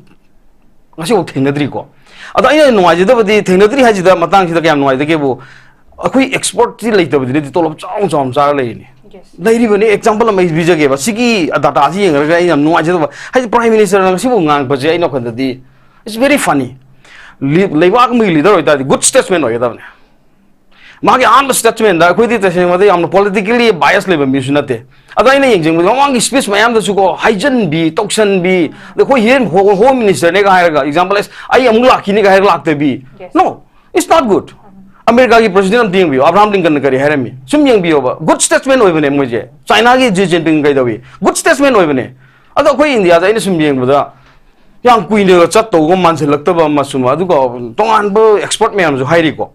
ꯉꯁꯤꯐꯥꯎ ꯊꯦꯡꯅꯗ꯭ꯔꯤꯀꯣ꯫ ꯑꯗꯣ ꯑꯩꯅ ꯅꯨꯡꯉꯥꯏꯖꯗꯕꯗꯤ, ꯊꯦꯡꯅꯗ꯭ꯔꯤ ꯍꯥꯏꯁꯤꯗ, ꯃꯇꯥꯡꯁꯤꯗ ꯀꯌꯥꯝ ꯅꯨꯡꯉꯥꯏꯖꯗꯒꯦꯕꯨ, ꯑꯩꯈꯣꯏ ꯑꯦꯛꯁꯄꯔꯠꯁꯤ ꯂꯩꯇꯕꯗꯨꯅꯗꯤ ꯇꯣꯂꯣꯞ ꯆꯥꯎꯅ ꯆꯥꯎꯅ ꯆꯥꯔ ꯂꯩꯔꯤꯅꯤ꯫ Yes. ꯂꯩꯔꯤꯕꯅꯤ꯫ ꯑꯦꯛꯖꯥꯝꯄꯜ ꯑꯃ ꯑꯩ ꯄꯤꯖꯒꯦꯕ꯫ ꯁꯤꯒꯤ ꯗꯥꯇꯥꯁꯤ ꯌꯦꯡꯉꯒ ꯑꯩ ꯌꯥꯝ ꯅꯨꯡꯉꯥꯏꯖꯗꯕ ꯍꯥꯏꯗꯤ, ꯄ꯭ꯔꯥꯏꯝ ꯃꯤꯅꯤꯁꯇꯔꯅ ꯉꯁꯤꯐꯥꯎ ꯉꯥꯡꯉꯛꯄꯁꯦ ꯑꯩꯅ ꯋꯥꯈꯜꯗꯗꯤ, it's very funny꯫ ꯂꯤ-, ꯂꯩꯕꯥꯛ ꯑꯃꯒꯤ ꯂꯤꯗꯔ ꯑꯣꯏꯇꯥꯔꯗꯤ ꯒꯨꯗ ꯁ꯭ꯇꯦꯠꯁꯃꯦꯟ ꯑꯣꯏꯒꯗꯕꯅꯤ꯫ ꯃꯥꯒꯤ ꯑꯍꯥꯟꯕ ꯁ꯭ꯇꯦꯠꯁꯃꯦꯟꯗ ꯑꯩꯈꯣꯏꯗꯤ ꯇꯁꯦꯡꯕꯗ ꯌꯥꯝꯅ ꯄꯣꯂꯤꯇꯤꯀꯦꯜꯂꯤ ꯕꯥꯏꯁ ꯂꯩꯕ ꯃꯤꯁꯨ ꯅꯠꯇꯦ꯫ ꯑꯗꯣ ꯑꯩꯅ ꯌꯦꯡꯖꯤꯡꯕꯗ ꯃꯃꯥꯡꯒꯤ ꯁ꯭ꯄꯤꯆ ꯃꯌꯥꯝꯗꯁꯨꯀꯣ, ꯍꯥꯏꯖꯟꯕꯤ, ꯇꯧꯁꯟꯕꯤ, ꯑꯗ ꯑꯩꯈꯣꯏ ꯍꯦꯟ ꯍꯣꯝ ꯃꯤꯅꯤꯁꯇꯔꯅꯦꯒ ꯍꯥꯏꯔꯒ, ꯑꯦꯛꯖꯥꯝꯄꯜ, ꯑꯁ, ꯑꯩ ꯑꯃꯨꯛ ꯂꯥꯛꯈꯤꯅꯤꯒ ꯍꯥꯏꯔꯒ ꯂꯥꯛꯇꯕꯤ꯫ Yes. No, it's not good꯫ ꯑꯃꯦꯔꯤꯀꯥꯒꯤ ꯄ꯭ꯔꯁꯤꯗꯦꯟ ꯑꯝꯇ ꯌꯦꯡꯕꯤꯌꯨ, ꯑꯕ꯭ꯔꯥꯍꯥꯝ ꯂꯤꯡꯀꯟꯅ ꯀꯔꯤ ꯍꯥꯏꯔꯝꯃꯤ? ꯁꯨꯝ ꯌꯦꯡꯕꯤꯌꯣꯕ, ꯒꯨꯗ ꯁ꯭ꯇꯦꯠꯁꯃꯦꯟ ꯑꯣꯏꯕꯅꯦ ꯃꯣꯏꯁꯦ꯫ ꯆꯥꯏꯅꯥꯒꯤ ꯖꯤ ꯖꯤꯟꯄꯤꯡ ꯀꯩꯗꯧꯏ? ꯒꯨꯗ ꯁ꯭ꯇꯦꯠꯁꯃꯦꯟ ꯑꯣꯏꯕꯅꯦ꯫ ꯑꯗꯣ ꯑꯩꯈꯣꯏ ꯏꯟꯗꯤꯌꯥꯗ ꯑꯩꯅ ꯁꯨꯝ ꯌꯦꯡꯕꯗ ꯌꯥꯝ ꯀꯨꯏꯅꯒ ꯆꯠꯇꯧꯕ ꯃꯥꯟꯁꯤꯜꯂꯛꯇꯕ ꯑꯃ ꯁꯨꯝ, ꯑꯗꯨꯒ ꯇꯣꯉꯥꯟꯕ ꯑꯦꯛꯁꯄꯔꯠ ꯃꯌꯥꯝꯁꯨ ꯍꯥꯏꯔꯤꯀꯣ꯫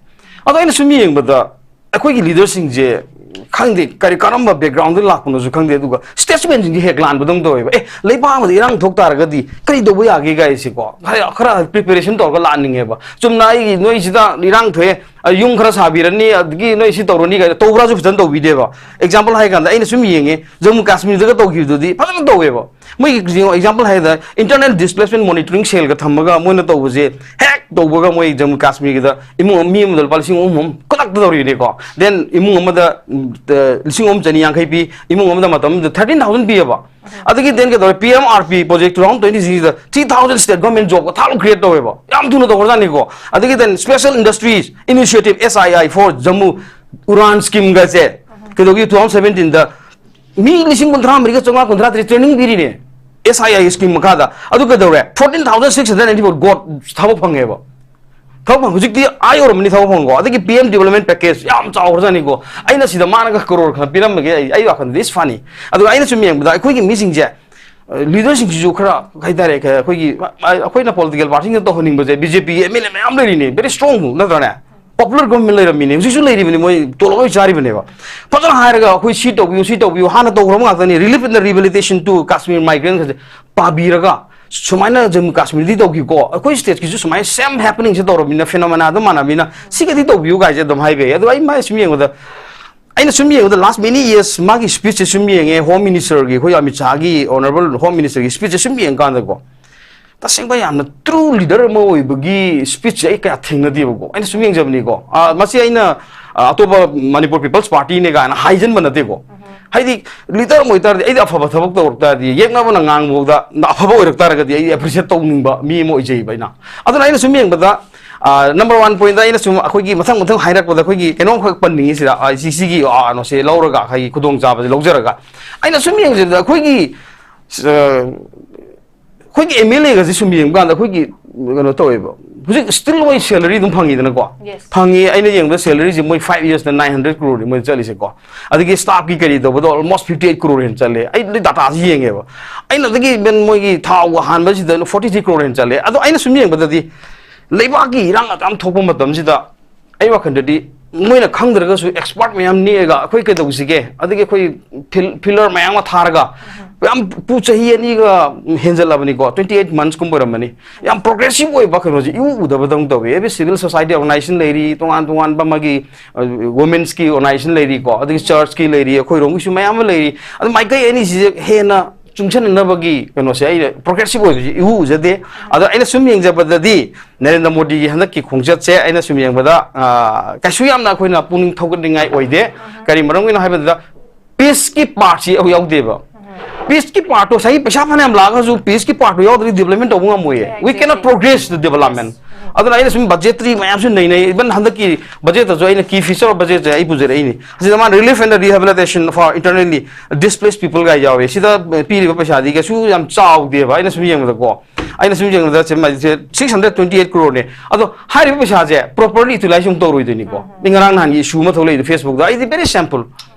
ꯑꯗꯣ ꯑꯩꯅ ꯁꯨꯝ ꯌꯦꯡꯕꯗ ꯑꯩꯈꯣꯏꯒꯤ ꯂꯤꯗꯔꯁꯤꯡꯁꯦ ꯈꯪꯗꯦ, ꯀꯔꯤ, ꯀꯔꯝꯕ ꯕꯦꯛꯒ꯭ꯔꯥꯎꯟꯗ ꯂꯥꯛꯄꯅꯣꯁꯨ ꯈꯪꯗꯦ, ꯑꯗꯨꯒ ꯁ꯭ꯇꯦꯠꯁꯃꯦꯟꯁꯤꯡꯁꯦ ꯍꯦꯛ ꯂꯥꯟꯕꯗꯧꯅ ꯇꯧꯋꯦꯕ꯫ ꯑꯦ, ꯂꯩꯕꯥꯛ ꯑꯃꯗ ꯏꯔꯥꯡ ꯊꯣꯛ ꯇꯥꯔꯒꯗꯤ ꯀꯔꯤ ꯇꯧꯕ ꯌꯥꯒꯦ ꯀꯥꯏꯁꯦꯀꯣ, ꯈꯔ, ꯈꯔ ꯄ꯭ꯔꯤꯄꯦꯔꯦꯁꯟ ꯇꯧꯔꯒ ꯂꯥꯛꯅꯤꯡꯉꯦꯕ꯫ ꯆꯨꯝꯅ ꯑꯩꯒꯤ ꯅꯣꯏꯁꯤꯗ ꯏꯔꯥꯡ ꯊꯣꯛꯑꯦ, ꯑ, ꯌꯨꯝ ꯈꯔ ꯁꯥꯕꯤꯔꯅꯤ, ꯑꯗꯒꯤ ꯅꯣꯏ ꯁꯤ ꯇꯧꯔꯅꯤ ꯀꯥꯏꯅ ꯇꯧꯕ꯭ꯔꯥꯁꯨ ꯐꯖꯅ ꯇꯧꯕꯤꯗꯦꯕ꯫ ꯑꯦꯛꯖꯥꯝꯄꯜ ꯍꯥꯏ ꯀꯥꯟꯗ ꯑꯩꯅ ꯁꯨꯝ ꯌꯦꯡꯉꯦ, ꯖꯝꯃꯨ ꯀꯥꯁꯃꯤꯔꯗꯒ ꯇꯧꯈꯤꯕꯗꯨꯗꯤ ꯐꯖꯅ ꯇꯧꯋꯦꯕ꯫ ꯃꯣꯏꯒꯤ ꯌꯦꯡꯉꯣ, ꯑꯦꯛꯖꯥꯝꯄꯜ ꯍꯥꯏꯗ, ꯏꯟꯇꯔꯅꯦꯜ ꯗꯤꯁꯄ꯭ꯂꯦꯁꯃꯦꯟ ꯃꯣꯅꯤꯇꯔꯤꯡ ꯁꯦꯜꯒ ꯊꯝꯃꯒ ꯃꯣꯏꯅ ꯇꯧꯕꯁꯦ, ꯍꯦꯛ ꯇꯧꯕꯒ ꯃꯣꯏ ꯖꯝꯃꯨ ꯀꯥꯁꯃꯤꯔꯒꯤꯗ ꯏꯃꯨꯡ ꯑꯃ, ꯃꯤ ꯑꯃꯗ ꯂꯨꯄꯥ ꯂꯤꯁꯤꯡ ꯑꯍꯨꯝ ꯑꯍꯨꯝ ꯈꯨꯗꯛꯇ ꯇꯧꯔꯤꯅꯦꯀꯣ꯫ ꯗꯦꯟ ꯏꯃꯨꯡ ꯑꯃꯗ, ꯎꯝ, ꯇ-, ꯂꯤꯁꯤꯡ ꯑꯍꯨꯝ ꯆꯅꯤ ꯌꯥꯡꯈꯩ ꯄꯤ, ꯏꯃꯨꯡ ꯑꯃꯗ ꯃꯇꯝ ꯑꯃꯗ ꯊꯥꯔꯇꯤꯟ ꯊꯥꯎꯖꯟ ꯄꯤꯌꯦꯕ꯫ ꯑꯗꯒꯤ ꯗꯦꯟ ꯀꯩꯗꯧꯔꯦ, P M R P project two thousand twenty ꯁꯤꯛꯁꯇ three thousand state government job ꯊꯥ ꯂꯣꯏ ꯀ꯭ꯔꯤꯌꯦꯠ ꯇꯧꯋꯦꯕ꯫ ꯌꯥꯝ ꯊꯨꯅ ꯇꯧꯈ꯭ꯔꯖꯥꯠꯅꯤꯀꯣ꯫ ꯑꯗꯒꯤ then special industries initiative, S I I for Jammu, Udaan ꯁ꯭ꯀꯤꯝꯒꯁꯦ ꯀꯩꯗꯧꯒꯤ ꯇꯨ ꯊꯥꯎꯖꯟ ꯁꯚꯦꯟꯇꯤꯟꯗ ꯃꯤ ꯂꯤꯁꯤꯡ ꯀꯨꯟꯊ꯭ꯔꯥ ꯃꯔꯤꯒ ꯆꯥꯝꯃꯉꯥ ꯀꯨꯟꯊ꯭ꯔꯥ ꯇꯔꯦꯠ training ꯄꯤꯔꯤꯅꯦ, S I I scheme ꯃꯈꯥꯗ꯫ ꯑꯗꯨ ꯀꯩꯗꯧꯔꯦ? Fourteen thousand six hundred ninety four God ꯊꯕꯛ ꯐꯪꯉꯦꯕ꯫ ꯊꯕꯛ ꯐꯪ-, ꯍꯧꯖꯤꯛꯇꯤ ꯑꯥ ꯌꯧꯔꯝꯃꯅꯤ ꯊꯕꯛ ꯐꯪꯉꯀꯣ꯫ ꯑꯗꯒꯤ ꯄꯤ ꯑꯦꯝ ꯗꯤꯕꯂꯞꯃꯦꯟ ꯄꯦꯀꯦꯖ ꯌꯥꯝ ꯆꯥꯎꯈ꯭ꯔꯖꯥꯠꯅꯤꯀꯣ꯫ ꯑꯩꯅ ꯁꯤꯗ ꯃꯥꯅꯒ ꯀꯔꯣꯔ ꯈꯔ ꯄꯤꯔꯝꯕꯒꯤ ꯑꯩ, ꯑꯩ ꯋꯥꯈꯜꯗꯗꯤ ꯏꯁ ꯐꯅꯤ꯫ ꯑꯗꯨꯒ ꯑꯩꯅ ꯁꯨꯝ ꯌꯦꯡꯕꯗ ꯑꯩꯈꯣꯏꯒꯤ ꯃꯤꯁꯤꯡꯁꯦ, ꯑ, ꯂꯤꯗꯔꯁꯤꯡꯁꯤꯁꯨ ꯈꯔ ꯀꯩ ꯍꯥꯏꯇꯥꯔꯦ, ꯈꯔ ꯑꯩꯈꯣꯏꯒꯤ, ꯑ, ꯑꯩꯈꯣꯏꯅ ꯄꯣꯂꯤꯇꯤꯀꯦꯜ ꯄꯥꯔꯇꯤꯁꯤꯡꯅ ꯇꯧꯍꯟꯅꯤꯡꯕꯁꯦ, ꯕꯤ ꯖꯦ ꯄꯤꯒꯤ ꯑꯦꯝ ꯑꯦꯜ ꯑꯦ ꯃꯌꯥꯝ ꯂꯩꯔꯤꯅꯦ, ꯚꯦꯔꯤ ꯁ꯭ꯇ꯭ꯔꯣꯡ, ꯅꯠꯇ꯭ꯔꯅꯦ? ꯄꯣꯄꯨꯂꯔ ꯒꯣꯚꯔꯟꯃꯦꯟ ꯂꯩꯔꯝꯃꯤꯅꯦ, ꯍꯧꯖꯤꯛꯁꯨ ꯂꯩꯔꯤꯕꯅꯤ, ꯃꯣꯏ ꯇꯣꯂꯣꯞ ꯂꯣꯏ ꯆꯥꯔꯤꯕꯅꯦꯕ꯫ ꯐꯖꯅ ꯍꯥꯏꯔꯒ ꯑꯩꯈꯣꯏ ꯁꯤ ꯇꯧꯕꯤꯌꯨ, ꯁꯤ ꯇꯧꯕꯤꯌꯨ, ꯍꯥꯟꯅ ꯇꯧꯈ꯭ꯔꯕ ꯉꯥꯛꯇꯅꯤ꯫ Relief and Rehabilitation to Kashmir Migrants ꯍꯥꯏꯁꯦ ꯄꯥꯕꯤꯔꯒ ꯁꯨꯃꯥꯏꯅ ꯖꯝꯃꯨ ꯀꯥꯁꯃꯤꯔꯗꯤ ꯇꯧꯈꯤꯀꯣ, ꯑꯩꯈꯣꯏ ꯁ꯭ꯇꯦꯠꯀꯤꯁꯨ ꯁꯨꯃꯥꯏꯅ ꯁꯦꯝ ꯍꯦꯄꯅꯤꯡꯁꯦ ꯇꯧꯔꯕꯅꯤꯅ, ꯐꯦꯅꯣꯃꯦꯅꯥꯗꯣ ꯃꯥꯟꯅꯕꯅꯤꯅ, ꯁꯤꯒꯗꯤ ꯇꯧꯕꯤꯌꯨ ꯀꯥꯏꯁꯦ ꯑꯗꯨꯝ ꯍꯥꯏꯕ ꯌꯥꯏ꯫ ꯑꯗꯣ ꯑꯩ ꯃꯥꯏ ꯁꯨꯝ ꯌꯦꯡꯕꯗ, ꯑꯩꯅ ꯁꯨꯝ ꯌꯦꯡꯕꯗ, ꯂꯥꯁ ꯃꯦꯅꯤ ꯌꯔꯁ ꯃꯥꯒꯤ ꯁ꯭ꯄꯤꯆꯁꯦ ꯁꯨꯝ ꯌꯦꯡꯉꯦ, ꯍꯣꯝ ꯃꯤꯅꯤꯁꯇꯔꯒꯤ, ꯑꯩꯈꯣꯏ ꯑꯃꯤꯠ ꯁꯥꯍꯒꯤ, ꯑꯣꯅꯔꯦꯕꯜ ꯍꯣꯝ ꯃꯤꯅꯤꯁꯇꯔꯒꯤ ꯁ꯭ꯄꯤꯆꯁꯦ ꯁꯨꯝ ꯌꯦꯡꯀꯥꯟꯗꯀꯣ, ꯇꯁꯦꯡꯕ ꯌꯥꯝꯅ ꯇ꯭ꯔꯨ ꯂꯤꯗꯔ ꯑꯃ ꯑꯣꯏꯕꯒꯤ ꯁ꯭ꯄꯤꯆꯁꯦ ꯑꯩ ꯀꯌꯥ ꯊꯦꯡꯅꯗꯦꯕꯀꯣ꯫ ꯑꯩꯅ ꯁꯨꯝ ꯌꯦꯡꯖꯕꯅꯤꯀꯣ, ꯑ, ꯃꯁꯤ ꯑꯩꯅ, ꯑ, ꯑꯇꯣꯞꯄ ꯃꯅꯤꯄꯨꯔ ꯄꯤꯄꯜꯁ ꯄꯥꯔꯇꯤꯅꯦ ꯀꯥꯏꯅ ꯍꯥꯏꯖꯟꯕ ꯅꯠꯇꯦꯀꯣ꯫ ꯍꯥꯏꯗꯤ, ꯂꯤꯗꯔ ꯑꯃ ꯑꯣꯏꯇꯥꯔꯗꯤ, ꯑꯩꯗꯤ ꯑꯐꯕ ꯊꯕꯛ ꯇꯧꯔꯛ ꯇꯥꯔꯗꯤ, ꯌꯦꯛꯅꯕꯅ ꯉꯥꯡꯕꯐꯥꯎꯗ ꯑꯐꯕ ꯑꯣꯏꯔꯛ ꯇꯥꯔꯒꯗꯤ, ꯑꯩ ꯑꯦꯄ꯭ꯔꯤꯁꯤꯌꯦꯠ ꯇꯧꯅꯤꯡꯕ ꯃꯤ ꯑꯃ ꯑꯣꯏꯖꯩꯕ ꯑꯩꯅ꯫ ꯑꯗꯨꯅ ꯑꯩꯅ ꯁꯨꯝ ꯌꯦꯡꯕꯗ, ꯑ, ꯅꯝꯕꯔ ꯋꯥꯟ ꯄꯣꯏꯟꯗ ꯑꯩꯅ ꯁꯨꯝ ꯑꯩꯈꯣꯏꯒꯤ ꯃꯊꯪ ꯃꯊꯪ ꯍꯥꯏꯔꯛꯄꯗ ꯑꯩꯈꯣꯏꯒꯤ ꯀꯩꯅꯣꯝꯈꯛ ꯄꯟꯅꯤꯡꯉꯤ ꯁꯤꯗ, ꯑ, ꯁꯤ, ꯁꯤꯒꯤ, ꯑ, ꯀꯩꯅꯣꯁꯦ ꯂꯧꯔꯒ ꯑꯩꯈꯣꯏꯒꯤ ꯈꯨꯗꯣꯡꯆꯥꯕꯁꯦ ꯂꯧꯖꯔꯒ, ꯑꯩꯅ ꯁꯨꯝ ꯌꯦꯡꯖꯕꯗ ꯑꯩꯈꯣꯏꯒꯤ, ꯑ, ꯑꯩꯈꯣꯏꯒꯤ ꯑꯦꯝ ꯑꯦꯜ ꯑꯦꯒꯁꯦ ꯁꯨꯝ ꯌꯦꯡꯕ ꯀꯥꯟꯗ ꯑꯩꯈꯣꯏꯒꯤ ꯀꯩꯅꯣ ꯇꯧꯋꯦꯕ, ꯍꯧꯖꯤꯛ ꯁ꯭ꯇꯤꯜ ꯃꯣꯏ ꯁꯦꯂꯔꯤ ꯑꯗꯨꯝ ꯐꯪꯉꯤꯗꯅꯀꯣ꯫ Yes. ꯐꯪꯉꯤ꯫ ꯑꯩꯅ ꯌꯦꯡꯕꯗ ꯁꯦꯂꯔꯤꯁꯦ ꯃꯣꯏ ꯐꯥꯏꯚ ꯌꯔꯁꯇ ꯅꯥꯏꯟ ꯍꯟꯗ꯭ꯔꯦꯠ ꯀ꯭ꯔꯣꯔꯅꯤ ꯃꯣꯏ ꯆꯠꯂꯤꯁꯦꯀꯣ꯫ ꯑꯗꯒꯤ ꯁ꯭ꯇꯥꯐꯀꯤ ꯀꯔꯤ ꯇꯧꯕꯗꯣ ꯑꯣꯜꯃꯣꯁ ꯐꯤꯐꯇꯤ ꯑꯩꯠ ꯀ꯭ꯔꯣꯔ ꯍꯦꯟꯅ ꯆꯠꯂꯦ꯫ ꯑꯩ ꯂꯣꯏ ꯗꯥꯇꯥꯁꯤ ꯌꯦꯡꯉꯦꯕ꯫ ꯑꯩꯅ ꯑꯗꯒꯤ ꯏꯚꯟ ꯃꯣꯏꯒꯤ ꯊꯥꯎ ꯍꯥꯟꯕꯁꯤꯗ ꯐꯣꯔꯇꯤ ꯊ꯭ꯔꯤ ꯀ꯭ꯔꯣꯔ ꯍꯦꯟꯅ ꯆꯠꯂꯦ꯫ ꯑꯗꯣ ꯑꯩꯅ ꯁꯨꯝ ꯌꯦꯡꯕꯗꯗꯤ ꯂꯩꯕꯥꯛꯀꯤ ꯏꯔꯥꯡ ꯑꯗꯨꯌꯥꯝ ꯊꯣꯛꯄ ꯃꯇꯝꯁꯤꯗ ꯑꯩ ꯋꯥꯈꯜꯗꯗꯤ ꯃꯣꯏꯅ ꯈꯪꯗ꯭ꯔꯒꯁꯨ ꯑꯦꯛꯁꯄꯥꯔꯠ ꯃꯌꯥꯝ ꯅꯦꯛꯑꯒ ꯑꯩꯈꯣꯏ ꯀꯩꯗꯧꯁꯤꯒꯦ, ꯑꯗꯒꯤ ꯑꯩꯈꯣꯏ ꯐꯤꯜ-, ꯐꯤꯂꯔ ꯃꯌꯥꯝ ꯑꯃ ꯊꯥꯔꯒ ꯌꯥꯝ ꯄꯨ-, ꯆꯍꯤ ꯑꯅꯤꯒ ꯍꯦꯟꯖꯜꯂꯕꯅꯤꯀꯣ, ꯇ꯭ꯋꯦꯟꯇꯤ ꯑꯩꯠ ꯃꯟꯁꯀꯨꯝꯕ ꯑꯣꯏꯔꯝꯃꯅꯤ꯫ ꯌꯥꯝ ꯄ꯭ꯔꯣꯒ꯭ꯔꯦꯁꯤꯞ ꯑꯣꯏꯕ ꯀꯩꯅꯣꯁꯦ ꯏꯎ ꯎꯗꯕꯗꯧꯅ ꯇꯧꯋꯤ꯫ ꯑꯦꯕ꯭ꯔꯤ ꯁꯤꯚꯤꯜ ꯁꯣꯁꯥꯏꯇꯤ ꯑꯣꯔꯒꯅꯥꯏꯖꯦꯁꯟ ꯂꯩꯔꯤ, ꯇꯣꯉꯥꯟ ꯇꯣꯉꯥꯟꯕ ꯃꯥꯒꯤ, ꯑ, ꯋꯨꯃꯦꯟꯁꯀꯤ ꯑꯣꯔꯒꯅꯥꯏꯖꯦꯁꯟ ꯂꯩꯔꯤꯀꯣ, ꯑꯗꯒꯤ ꯆꯔꯆꯀꯤ ꯂꯩꯔꯤ, ꯑꯩꯈꯣꯏꯔꯣꯝꯒꯤꯁꯨ ꯃꯌꯥꯝ ꯑꯃ ꯂꯩꯔꯤ꯫ ꯑꯗꯨ ꯃꯥꯏꯀꯩ ꯑꯅꯤꯁꯤꯁꯦ ꯍꯦꯟꯅ ꯆꯨꯡꯁꯤꯟꯅꯅꯕꯒꯤ ꯀꯩꯅꯣꯁꯦ ꯑꯩꯅ ꯄ꯭ꯔꯣꯒ꯭ꯔꯦꯁꯤꯞ ꯑꯣꯏꯕꯁꯦ ꯏꯎ ꯎꯖꯗꯦ꯫ ꯑꯗꯣ ꯑꯩꯅ ꯁꯨꯝ ꯌꯦꯡꯖꯕꯗꯗꯤ ꯅꯔꯦꯟꯗ꯭ꯔ ꯃꯣꯗꯤꯒꯤ ꯍꯟꯗꯛꯀꯤ ꯈꯣꯡꯆꯠꯁꯦ ꯑꯩꯅ ꯁꯨꯝ ꯌꯦꯡꯕꯗ, ꯑ, ꯀꯩꯁꯨ ꯌꯥꯝꯅ ꯑꯩꯈꯣꯏꯅ ꯄꯨꯛꯅꯤꯡ ꯊꯧꯒꯠꯅꯤꯡꯉꯥꯏ ꯑꯣꯏꯗꯦ꯫ ꯀꯔꯤ ꯃꯔꯝꯒꯤꯅꯣ ꯍꯥꯏꯕꯗ ꯄꯤꯁꯀꯤ ꯄꯥꯔꯠꯁꯤ ꯌꯥꯎꯗꯦꯕ꯫ ꯄꯤꯁꯀꯤ ꯄꯥꯔꯠꯇꯣ ꯉꯁꯥꯏꯒꯤ ꯄꯩꯁꯥ ꯐꯅꯌꯥꯝ ꯂꯥꯛꯑꯒꯁꯨ ꯄꯤꯁꯀꯤ ꯄꯥꯔꯠꯇꯣ ꯌꯥꯎꯗ꯭ꯔꯗꯤ ꯗꯤꯕꯂꯞꯃꯦꯟ ꯇꯧꯕ ꯉꯝꯃꯣꯏꯌꯦ꯫ Yeah, We cannot exactly. progress the development. ꯑꯗꯨꯅ ꯑꯩꯅ ꯁꯨꯝ ꯕꯖꯦꯇꯔꯤ ꯃꯌꯥꯝꯁꯨ ꯅꯩꯅꯩ꯫ ꯏꯚꯟ ꯍꯟꯗꯛꯀꯤ ꯕꯖꯦꯠꯇꯁꯨ ꯑꯩꯅ key feature of budget ꯁꯦ ꯑꯩ ꯄꯨꯖꯔꯛꯏꯅꯤ꯫ ꯑꯁꯤꯗ ꯃꯥꯅ relief and rehabilitation for internally displaced people ꯒꯥꯏ ꯌꯥꯎꯋꯦ꯫ ꯁꯤꯗ ꯄꯤꯔꯤꯕ ꯄꯩꯁꯥꯗꯤ ꯀꯩꯁꯨ ꯌꯥꯝ ꯆꯥꯎꯗꯦꯕ ꯑꯩꯅ ꯁꯨꯝ ꯌꯦꯡꯕꯗꯀꯣ꯫ ꯑꯩꯅ ꯁꯨꯝ ꯌꯦꯡꯕꯗ ꯁꯦ ꯃꯥꯏꯁꯦ six hundred twenty eight crore ꯅꯦ꯫ ꯑꯗꯣ ꯍꯥꯏꯔꯤꯕ ꯄꯩꯁꯥꯁꯦ ꯄ꯭ꯔꯣꯄꯔꯂꯤ ꯌꯨꯇꯤꯂꯥꯏꯁ ꯑꯃꯨꯛ ꯇꯧꯔꯣꯏꯗꯣꯏꯅꯤꯀꯣ꯫ ꯃꯤ ꯉꯔꯥꯡ ꯅꯍꯥꯟꯒꯤ ꯏꯁꯨ ꯑꯃ ꯊꯣꯛꯂꯛꯏꯗꯣ ꯐꯦꯁꯕꯨꯛꯇ, ꯑꯩꯗꯤ very simple꯫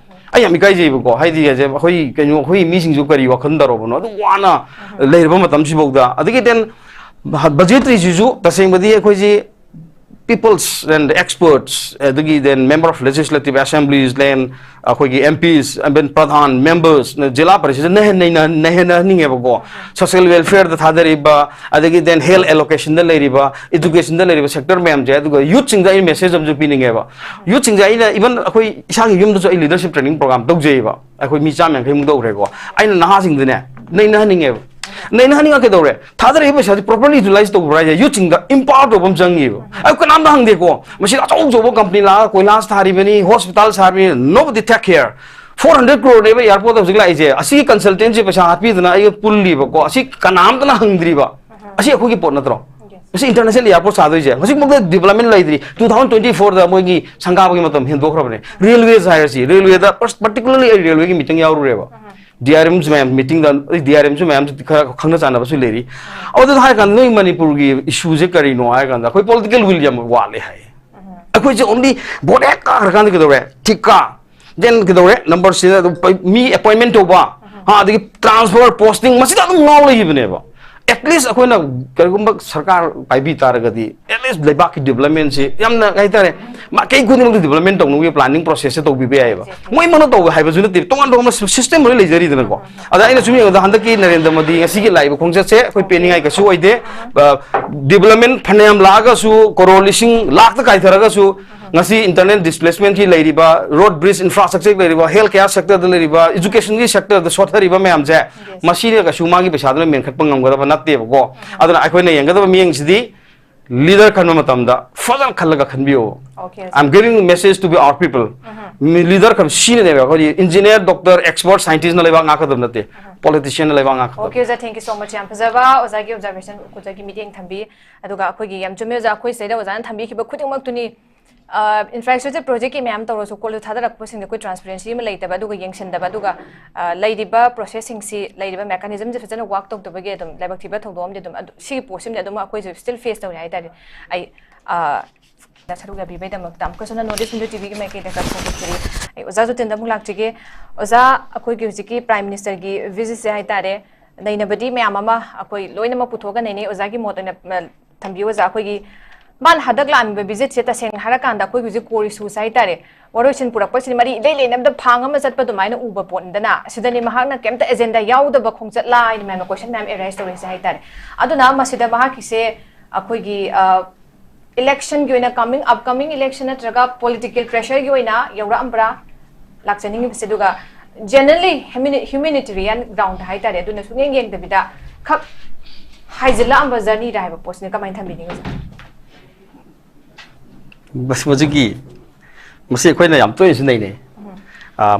ꯑꯩ ꯌꯥꯝ ꯏꯀꯥꯏꯖꯩꯕꯀꯣ꯫ ꯍꯥꯏꯗꯤ ꯍꯥꯏꯁꯦ ꯑꯩꯈꯣꯏ ꯀꯩꯅꯣ, ꯑꯩꯈꯣꯏ ꯃꯤꯁꯤꯡꯁꯨ ꯀꯔꯤ ꯋꯥꯈꯜ ꯇꯧꯔꯕꯅꯣ ꯑꯗꯨ ꯋꯥꯅ ꯂꯩꯔꯕ ꯃꯇꯝꯁꯤꯐꯥꯎꯗ꯫ ꯑꯗꯒꯤ then ꯕꯖꯦꯇꯔꯤꯁꯤꯁꯨ ꯇꯁꯦꯡꯕꯗꯤ ꯑꯩꯈꯣꯏꯁꯤ peoples and experts, ꯑꯗꯒꯤ then member of legislative assemblies, then ꯑꯩꯈꯣꯏꯒꯤ M Ps, and then Pradhan, members, ꯖꯤꯂꯥ ꯄꯔꯤꯁꯗ ꯅꯩꯍꯟ-, ꯅꯩꯅ-, ꯅꯩꯍꯟꯅꯍꯟꯅꯤꯡꯉꯦꯕꯀꯣ꯫ Social welfareꯗ ꯊꯥꯗꯔꯤꯕ, ꯑꯗꯒꯤ then health allocationꯗ ꯂꯩꯔꯤꯕ, educationꯗ ꯂꯩꯔꯤꯕ sector ꯃꯌꯥꯝꯁꯦ, ꯑꯗꯨꯒ youthꯁꯤꯡꯗ ꯑꯩ message ꯑꯃꯁꯨ ꯄꯤꯅꯤꯡꯉꯦꯕ꯫ Youthꯁꯤꯡꯁꯦ ꯑꯩꯅ even ꯑꯩꯈꯣꯏ ꯏꯁꯥꯒꯤ ꯌꯨꯝꯗꯁꯨ ꯑꯩ leadership training program ꯇꯧꯖꯩꯌꯦꯕ꯫ ꯑꯩꯈꯣꯏ ꯃꯤ ꯆꯥꯝꯃ ꯌꯥꯡꯈꯩꯃꯨꯛ ꯇꯧꯈ꯭ꯔꯦꯀꯣ꯫ ꯑꯩꯅ ꯅꯍꯥꯁꯤꯡꯗꯨꯅꯦ ꯅꯩꯅꯍꯟꯅꯤꯡꯉꯦꯕ꯫ ꯅꯩꯅꯍꯟꯅꯤꯡꯉ ꯀꯩꯗꯧꯔꯦ? ꯊꯥꯗꯔꯛꯏꯕ ꯄꯩꯁꯥꯁꯦ properly utilize ꯇꯧꯕ꯭ꯔꯥ ꯍꯥꯏꯁꯦ? Youthꯁꯤꯡꯗ empower ꯇꯧꯕ ꯑꯃ ꯆꯪꯉꯤꯕ꯫ ꯑꯩ ꯀꯅꯥꯝꯇ ꯍꯪꯗꯦꯀꯣ꯫ ꯃꯁꯤ ꯑꯆꯧ ꯑꯆꯧꯕ company ꯂꯥꯛꯑꯒ ꯀꯣꯏꯂꯥꯁ ꯊꯥꯔꯤꯕꯅꯤ, hospital ꯁꯥꯔꯤꯕꯅꯤ, nobody take care꯫ Four hundred crore ꯅꯦꯕ airport ꯍꯧꯖꯤꯛ ꯂꯥꯛꯏꯁꯦ꯫ ꯑꯁꯤꯒꯤ consultancy ꯄꯩꯁꯥ ꯍꯥꯠꯄꯤꯗꯅ ꯑꯩꯒ ꯄꯨꯜꯂꯤꯕꯀꯣ꯫ ꯑꯁꯤ ꯀꯅꯥꯝꯇꯅ ꯍꯪꯗ꯭ꯔꯤꯕ꯫ ꯑꯁꯤ ꯑꯩꯈꯣꯏꯒꯤ ꯄꯣꯠ ꯅꯠꯇ꯭ꯔꯣ? ꯃꯁꯤ international airport ꯁꯥꯗꯣꯏꯁꯦ꯫ ꯍꯧꯖꯤꯛꯃꯛꯇ development ꯂꯩꯇ꯭ꯔꯤ꯫ Two thousand twenty fourꯗ ꯃꯣꯏꯒꯤ ꯁꯪꯒꯥꯕꯒꯤ ꯃꯇꯝ ꯍꯦꯟꯗꯣꯛꯈ꯭ꯔꯕꯅꯦ꯫ Railways ꯍꯥꯏꯔꯁꯤ, railwayꯗ pers-, particularly ꯑꯩ railwayꯒꯤ meeting ꯌꯥꯎꯔꯨꯔꯦꯕ꯫ DRMꯁꯨ ꯃꯌꯥꯝ meetingꯗ, DRMꯁꯨ ꯃꯌꯥꯝꯁꯨ ꯈꯔ ꯈꯪꯅ ꯆꯥꯟꯅꯕꯁꯨ ꯂꯩꯔꯤ꯫ ꯑꯗꯨꯗ ꯍꯥꯏꯔ ꯀꯥꯟꯗ ꯅꯣꯏ ꯃꯅꯤꯄꯨꯔꯒꯤ issueꯁꯦ ꯀꯔꯤꯅꯣ ꯍꯥꯏꯔ ꯀꯥꯟꯗ ꯑꯩꯈꯣꯏ political will ꯌꯥꯝ ꯋꯥꯠꯂꯦ ꯍꯥꯏ꯫ ꯑꯩꯈꯣꯏꯁꯦ only vote ꯍꯦꯛ ꯀꯥꯈ꯭ꯔꯀꯥꯟꯗ ꯀꯩꯗꯧꯔꯦ? ꯊꯤꯀꯥ꯫ Then ꯀꯩꯗꯧꯔꯦ? Number ꯁꯤꯗ ꯑꯗꯨꯝ ꯄꯩ-, ꯃꯤ appointment ꯇꯧꯕ, ꯍꯥ, ꯑꯗꯒꯤ transfer, posting, ꯃꯁꯤꯗ ꯑꯗꯨꯝ ꯉꯥꯎ ꯂꯩꯈꯤꯕꯅꯦꯕ꯫ At least ꯑꯩꯈꯣꯏꯅ ꯀꯔꯤꯒꯨꯝꯕ ꯁꯔꯀꯥꯔ ꯄꯥꯏꯕꯤ ꯇꯥꯔꯒꯗꯤ, at least ꯂꯩꯕꯥꯛꯀꯤ developmentꯁꯤ ꯌꯥꯝꯅ, ꯀꯩ ꯍꯥꯏꯇꯥꯔꯦ, ꯃꯥꯏꯀꯩ ꯈꯨꯗꯤꯡꯃꯛꯇ development ꯇꯧꯅꯕꯒꯤ planning processꯁꯦ ꯇꯧꯕꯤꯕ ꯌꯥꯏꯑꯕ꯫ ꯃꯣꯏꯃꯛꯅ ꯇꯧꯕ ꯍꯥꯏꯕꯁꯨ ꯅꯠꯇꯦ, ꯇꯣꯉꯥꯟ ꯇꯣꯉꯥꯟꯕ system ꯂꯣꯏ ꯂꯩꯖꯔꯤꯗꯅꯀꯣ꯫ ꯑꯗ ꯑꯩꯅ ꯁꯨꯝ ꯌꯦꯡꯕꯗ ꯍꯟꯗꯛꯀꯤ ꯅꯔꯦꯟꯗ꯭ꯔ ꯃꯣꯗꯤ ꯉꯁꯤꯒꯤ ꯂꯥꯛꯏꯕ ꯈꯣꯡꯆꯠꯁꯦ ꯑꯩꯈꯣꯏ ꯄꯦꯟꯅꯤꯡꯉꯥꯏ ꯀꯩꯁꯨ ꯑꯣꯏꯗꯦ꯫ ꯑ, development ꯐꯅꯌꯥꯝ ꯂꯥꯛꯑꯒꯁꯨ, ꯀꯣꯔꯣꯔ ꯂꯤꯁꯤꯡ ꯂꯥꯛꯇ ꯀꯥꯏꯊꯔꯒꯁꯨ, ꯉꯁꯤ internal displacementꯀꯤ ꯂꯩꯔꯤꯕ, road bridge infrastructure ꯂꯩꯔꯤꯕ, health care sectorꯗ ꯂꯩꯔꯤꯕ, educationꯒꯤ sectorꯗ ꯁꯣꯠꯊꯔꯤꯕ ꯃꯌꯥꯝꯁꯦ, ꯃꯁꯤꯅ ꯀꯩꯁꯨ ꯃꯥꯒꯤ ꯄꯩꯁꯥꯗꯨꯅ ꯃꯦꯟꯈꯠꯄ ꯉꯝꯒꯗꯕ ꯅꯠꯇꯦꯕꯀꯣ꯫ ꯑꯗꯨꯅ ꯑꯩꯈꯣꯏꯅ ꯌꯦꯡꯒꯗꯕ ꯃꯤꯠꯌꯦꯡꯁꯤꯗꯤ leader ꯈꯟꯕ ꯃꯇꯝꯗ ꯐꯖꯅ ꯈꯜꯂꯒ ꯈꯟꯕꯤꯌꯣ꯫ Okay, sir. I'm giving message to be our people. Me leader ꯈꯟꯕ ꯁꯤꯅꯅꯦꯕ ꯑꯩꯈꯣꯏꯒꯤ engineer, doctor, expert, scientistꯅ ꯂꯩꯕꯥꯛ ꯉꯥꯛꯀꯗꯕ ꯅꯠꯇꯦ, politicianꯅ ꯂꯩꯕꯥꯛ ꯉꯥꯛꯀꯗꯕ꯫ Okay, sir, thank you so much. ꯌꯥꯝ ꯐꯖꯕ ꯑꯣꯖꯥꯒꯤ observation, ꯑꯣꯖꯥꯒꯤ ꯃꯤꯠꯌꯦꯡ ꯊꯝꯕꯤ꯫ ꯑꯗꯨꯒ ꯑꯩꯈꯣꯏꯒꯤ ꯌꯥꯝ ꯆꯨꯝꯃꯦ ꯑꯣꯖꯥ, ꯑꯩꯈꯣꯏ ꯁꯤꯗꯩꯗ ꯑꯣꯖꯥꯅ ꯊꯝꯕꯤꯈꯤꯕ ꯈꯨꯗꯤꯡꯃꯛꯇꯨꯅꯤ꯫ ꯑ, infrastructure projectꯀꯤ ꯃꯌꯥꯝ ꯇꯧꯔꯁꯨ ꯀꯣꯜꯗ ꯊꯥꯗꯔꯛꯄꯁꯤꯡꯗ ꯑꯩꯈꯣꯏ transparency ꯑꯃ ꯂꯩꯇꯕ, ꯑꯗꯨꯒ ꯌꯦꯡꯁꯤꯟꯗꯕ, ꯑꯗꯨꯒ, ꯑ, ꯂꯩꯔꯤꯕ processꯁꯤꯡꯁꯤ, ꯂꯩꯔꯤꯕ mechanismꯁꯤ ꯐꯖꯅ work ꯇꯧꯗꯕꯒꯤ ꯑꯗꯨꯝ ꯂꯥꯏꯕꯛ ꯊꯤꯕ ꯊꯧꯗꯣꯛ ꯑꯃꯗꯤ ꯑꯗꯨꯝ, ꯑꯗꯨ, ꯁꯤꯒꯤ ꯄꯣꯠꯁꯤꯃꯗꯤ ꯑꯗꯨꯝ ꯑꯩꯈꯣꯏꯁꯨ still face ꯇꯧꯔꯤ ꯍꯥꯏꯇꯥꯔꯦ꯫ ꯑꯩ, ꯑ, ꯁꯔꯨꯛ ꯌꯥꯕꯤꯕꯩꯗꯃꯛꯇ ꯑꯃꯨꯛꯀꯁꯨ ꯍꯟꯅ North East Window TVꯒꯤ ꯃꯥꯏꯀꯩꯗ ꯀꯠꯊꯣꯛꯆꯔꯤ꯫ ꯑꯩ ꯑꯣꯖꯥ ꯖꯣꯇꯤꯟꯗ ꯑꯃꯨꯛ ꯂꯥꯛꯆꯒꯦ꯫ ꯑꯣꯖꯥ, ꯑꯩꯈꯣꯏꯒꯤ ꯍꯧꯖꯤꯛꯀꯤ Prime Ministerꯒꯤ visitꯁꯦ ꯍꯥꯏꯇꯥꯔꯦ, ꯅꯩꯅꯕꯗꯤ ꯃꯌꯥꯝ ꯑꯃ ꯑꯩꯈꯣꯏ ꯂꯣꯏꯅꯃꯛ ꯄꯨꯊꯣꯛꯑꯒ ꯅꯩꯅꯩ꯫ ꯑꯣꯖꯥꯒꯤ ꯃꯣꯠ ꯑꯣꯏꯅ, ꯑ, ꯊꯝꯕꯤꯌꯨ ꯑꯣꯖꯥ꯫ ꯑꯩꯈꯣꯏꯒꯤ ꯃꯥꯅ ꯍꯟꯗꯛ ꯂꯥꯛꯂꯤꯕ ꯚꯤꯖꯤꯠꯁꯦ ꯇꯁꯦꯡꯅ ꯍꯥꯏꯔꯀꯥꯟꯗ ꯑꯩꯈꯣꯏꯒꯤ ꯍꯧꯖꯤꯛ ꯀꯣꯔ ꯏꯁꯨꯁꯦ ꯍꯥꯏꯇꯥꯔꯦ, ꯋꯥꯔꯣꯏꯁꯤꯟ ꯄꯨꯔꯛꯄꯁꯤꯅ ꯃꯔꯤ ꯏꯂꯩ ꯂꯩꯅꯕꯗ ꯐꯥꯡ ꯑꯃ ꯆꯠꯄ ꯑꯗꯨꯃꯥꯏꯅ ꯎꯕ ꯄꯣꯠꯅꯤꯗꯅ꯫ ꯑꯁꯤꯗꯅꯤ ꯃꯍꯥꯛꯅ ꯀꯩꯝꯇ ꯑꯦꯖꯦꯟꯗꯥ ꯌꯥꯎꯗꯕ ꯈꯣꯡꯆꯠꯂꯥ ꯍꯥꯏꯅ ꯃꯌꯥꯝꯅ ꯀꯣꯏꯁꯟ ꯃꯌꯥꯝ ꯑꯦꯔꯥꯏꯁ ꯇꯧꯔꯤꯁꯦ ꯍꯥꯏꯇꯥꯔꯦ꯫ ꯑꯗꯨꯅ ꯃꯁꯤꯗ ꯃꯍꯥꯛꯀꯤꯁꯦ ꯑꯩꯈꯣꯏꯒꯤ ꯏꯂꯦꯛꯁꯟꯒꯤ ꯑꯣꯏꯅ, ꯀꯃꯤꯡ ꯑꯞꯀꯃꯤꯡ ꯏꯂꯦꯛꯁꯟ ꯅꯠꯇ꯭ꯔꯒ ꯄꯣꯂꯤꯇꯤꯀꯦꯜ ꯄ꯭ꯔꯦꯁꯔꯒꯤ ꯑꯣꯏꯅ ꯌꯧꯔꯛꯂꯝꯕ꯭ꯔꯥ, ꯂꯥꯛꯆꯅꯤꯡꯉꯤꯕꯁꯦ? ꯑꯗꯨꯒ ꯖꯦꯅꯔꯦꯜꯂꯤ ꯍ꯭ꯌꯨꯃꯤꯅꯤꯇꯦꯔꯤꯌꯟ ꯒ꯭ꯔꯥꯎꯟꯗ ꯍꯥꯏꯇꯥꯔꯦ, ꯑꯗꯨꯅ ꯁꯨꯡꯌꯦꯡ ꯌꯦꯡꯗꯕꯤꯗ ꯈꯛ ꯍꯥꯏꯖꯤꯜꯂꯛꯂꯝꯕ ꯖꯔꯅꯤꯗ ꯍꯥꯏꯕ ꯄꯣꯠꯁꯤꯅ ꯀꯃꯥꯏꯅ ꯊꯝꯕꯤꯅꯤꯡꯉꯤ, ꯑꯣꯖꯥ? ꯃꯁꯤ ꯃꯁꯤꯒꯤ ꯃꯁꯤ ꯑꯩꯈꯣꯏꯅ ꯌꯥꯝ ꯇꯣꯏꯅꯁꯨ ꯅꯩꯅꯩ꯫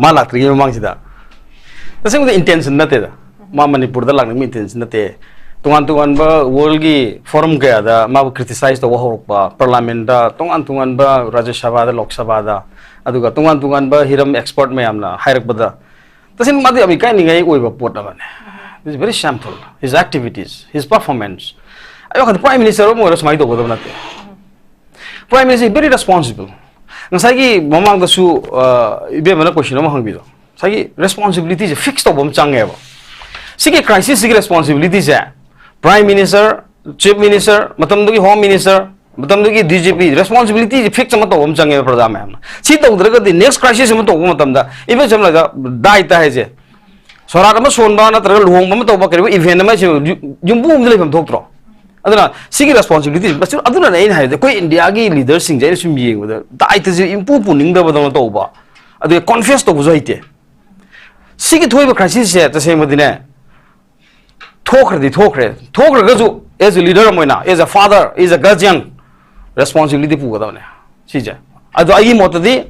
ꯃꯥ ꯂꯥꯛꯇ꯭ꯔꯤꯉꯩ ꯃꯃꯥꯡꯁꯤꯗ ꯇꯁꯦꯡꯕꯗꯤ ꯏꯟꯇꯦꯟꯁꯟ ꯅꯠꯇꯦꯗ꯫ ꯃꯥ ꯃꯅꯤꯄꯨꯔꯗ ꯂꯥꯛꯅꯤꯡꯕ ꯏꯟꯇꯦꯟꯁꯟ ꯅꯠꯇꯦ꯫ ꯇꯣꯉꯥꯟ ꯇꯣꯉꯥꯟꯕ ꯋꯥꯔꯜꯒꯤ ꯐꯣꯔꯝ ꯀꯌꯥꯗ ꯃꯥꯕꯨ ꯀ꯭ꯔꯤꯇꯤꯁꯥꯏꯖ ꯇꯧꯕ ꯍꯧꯔꯛꯄ, ꯄꯥꯔꯂꯥꯃꯦꯟꯗ, ꯇꯣꯉꯥꯟ ꯇꯣꯉꯥꯟꯕ ꯔꯥꯖ꯭ꯌ ꯁꯚꯥꯗ, ꯂꯣꯛ ꯁꯚꯥꯗ, ꯑꯗꯨꯒ ꯇꯣꯉꯥꯟ ꯇꯣꯉꯥꯟꯕ ꯍꯤꯔꯝ ꯑꯦꯛꯁꯄꯔꯠ ꯃꯌꯥꯝꯅ ꯍꯥꯏꯔꯛꯄꯗ, ꯇꯁꯦꯡꯅ ꯃꯥꯗꯤ ꯌꯥꯝ ꯏꯀꯥꯏꯅꯤꯡꯉꯥꯏ ꯑꯣꯏꯕ ꯄꯣꯠ ꯑꯃꯅꯤ꯫ It is very shameful, his activities, his performance. ꯑꯩ ꯋꯥꯈꯜꯗ ꯄ꯭ꯔꯥꯏꯝ ꯃꯤꯅꯤꯁꯇꯔ ꯑꯃ ꯑꯣꯏꯔ ꯁꯨꯃꯥꯏꯅ ꯇꯧꯒꯗꯕ ꯅꯠꯇꯦ꯫ Prime minister very responsible. ꯉꯁꯥꯏꯒꯤ ꯃꯃꯥꯡꯗꯁꯨ ꯏꯕꯦꯝꯃꯅ ꯀꯣꯏꯁꯟ ꯑꯃ ꯍꯪꯕꯤꯗꯣ, ꯉꯁꯥꯏꯒꯤ ꯔꯦꯁꯄꯣꯟꯁꯤꯕꯤꯂꯤꯇꯤꯁꯦ ꯐꯤꯛꯁ ꯇꯧꯕ ꯑꯃ ꯆꯪꯉꯦꯕ꯫ ꯁꯤꯒꯤ ꯀ꯭ꯔꯥꯏꯁꯤꯁꯁꯤꯒꯤ ꯔꯦꯁꯄꯣꯟꯁꯤꯕꯤꯂꯤꯇꯤꯁꯦ ꯄ꯭ꯔꯥꯏꯝ ꯃꯤꯅꯤꯁꯇꯔ, ꯆꯤꯐ ꯃꯤꯅꯤꯁꯇꯔ, ꯃꯇꯝꯗꯨꯒꯤ ꯍꯣꯝ ꯃꯤꯅꯤꯁꯇꯔ, ꯃꯇꯝꯗꯨꯒꯤ ꯗꯤ ꯖꯤ ꯄꯤ, ꯔꯦꯁꯄꯣꯟꯁꯤꯕꯤꯂꯤꯇꯤꯁꯦ ꯐꯤꯛꯁ ꯑꯃ ꯇꯧꯕ ꯑꯃ ꯆꯪꯉꯦꯕ ꯄ꯭ꯔꯖꯥ ꯃꯌꯥꯝꯅ꯫ ꯁꯤ ꯇꯧꯗ꯭ꯔꯒꯗꯤ ꯅꯦꯛꯁ ꯀ꯭ꯔꯥꯏꯁꯤꯁ ꯑꯃ ꯇꯧꯕ ꯃꯇꯝꯗ, ꯏꯕꯦꯝ ꯁꯝꯅ ꯍꯥꯏꯔꯕꯗ ꯗꯥꯏꯠꯇ ꯍꯥꯏꯁꯦ, ꯁꯣꯔꯥꯠ ꯑꯃ ꯁꯣꯟꯕ ꯅꯠꯇ꯭ꯔꯒ ꯂꯨꯍꯣꯡꯕ ꯑꯃ ꯇꯧꯕ, ꯀꯔꯤꯒꯨꯝꯕ ꯏꯚꯦꯟ ꯑꯃ ꯁꯤ ꯌꯨꯝꯕꯨ ꯑꯃꯗ ꯂꯩꯐꯝ ꯊꯣꯛꯇ꯭ꯔꯣ? ꯑꯗꯨꯅ ꯁꯤꯒꯤ ꯔꯦꯁꯄꯣꯟꯁꯤꯕꯤꯂꯤꯇꯤ, ꯑꯗꯨꯅꯅꯦ ꯑꯩꯅ ꯍꯥꯏꯔꯤꯁꯦ, ꯑꯩꯈꯣꯏ ꯏꯟꯗꯤꯌꯥꯒꯤ ꯂꯤꯗꯔꯁꯤꯡꯁꯦ ꯑꯩꯅ ꯁꯨꯝ ꯌꯦꯡꯕꯗ ꯗꯥꯏꯠꯇꯁꯦ ꯏꯝꯄꯨ ꯄꯨꯅꯤꯡꯗꯕꯗꯧꯅ ꯇꯧꯕ, ꯑꯗꯨꯒ ꯀꯣꯟꯐꯦꯁ ꯇꯧꯕꯁꯨ ꯍꯩꯇꯦ꯫ ꯁꯤꯒꯤ ꯊꯣꯛꯏꯕ ꯀ꯭ꯔꯥꯏꯁꯤꯁꯁꯦ ꯇꯁꯦꯡꯕꯗꯤꯅꯦ, ꯊꯣꯛꯈ꯭ꯔꯗꯤ ꯊꯣꯛꯈ꯭ꯔꯦ, ꯊꯣꯛꯈ꯭ꯔꯒꯁꯨ as a leader ꯑꯃ ꯑꯣꯏꯅ, as a father, as a guardian, responsibility ꯄꯨꯒꯗꯕꯅꯦ ꯁꯤꯁꯦ꯫ ꯑꯗꯣ ꯑꯩꯒꯤ ꯃꯣꯠꯇꯗꯤ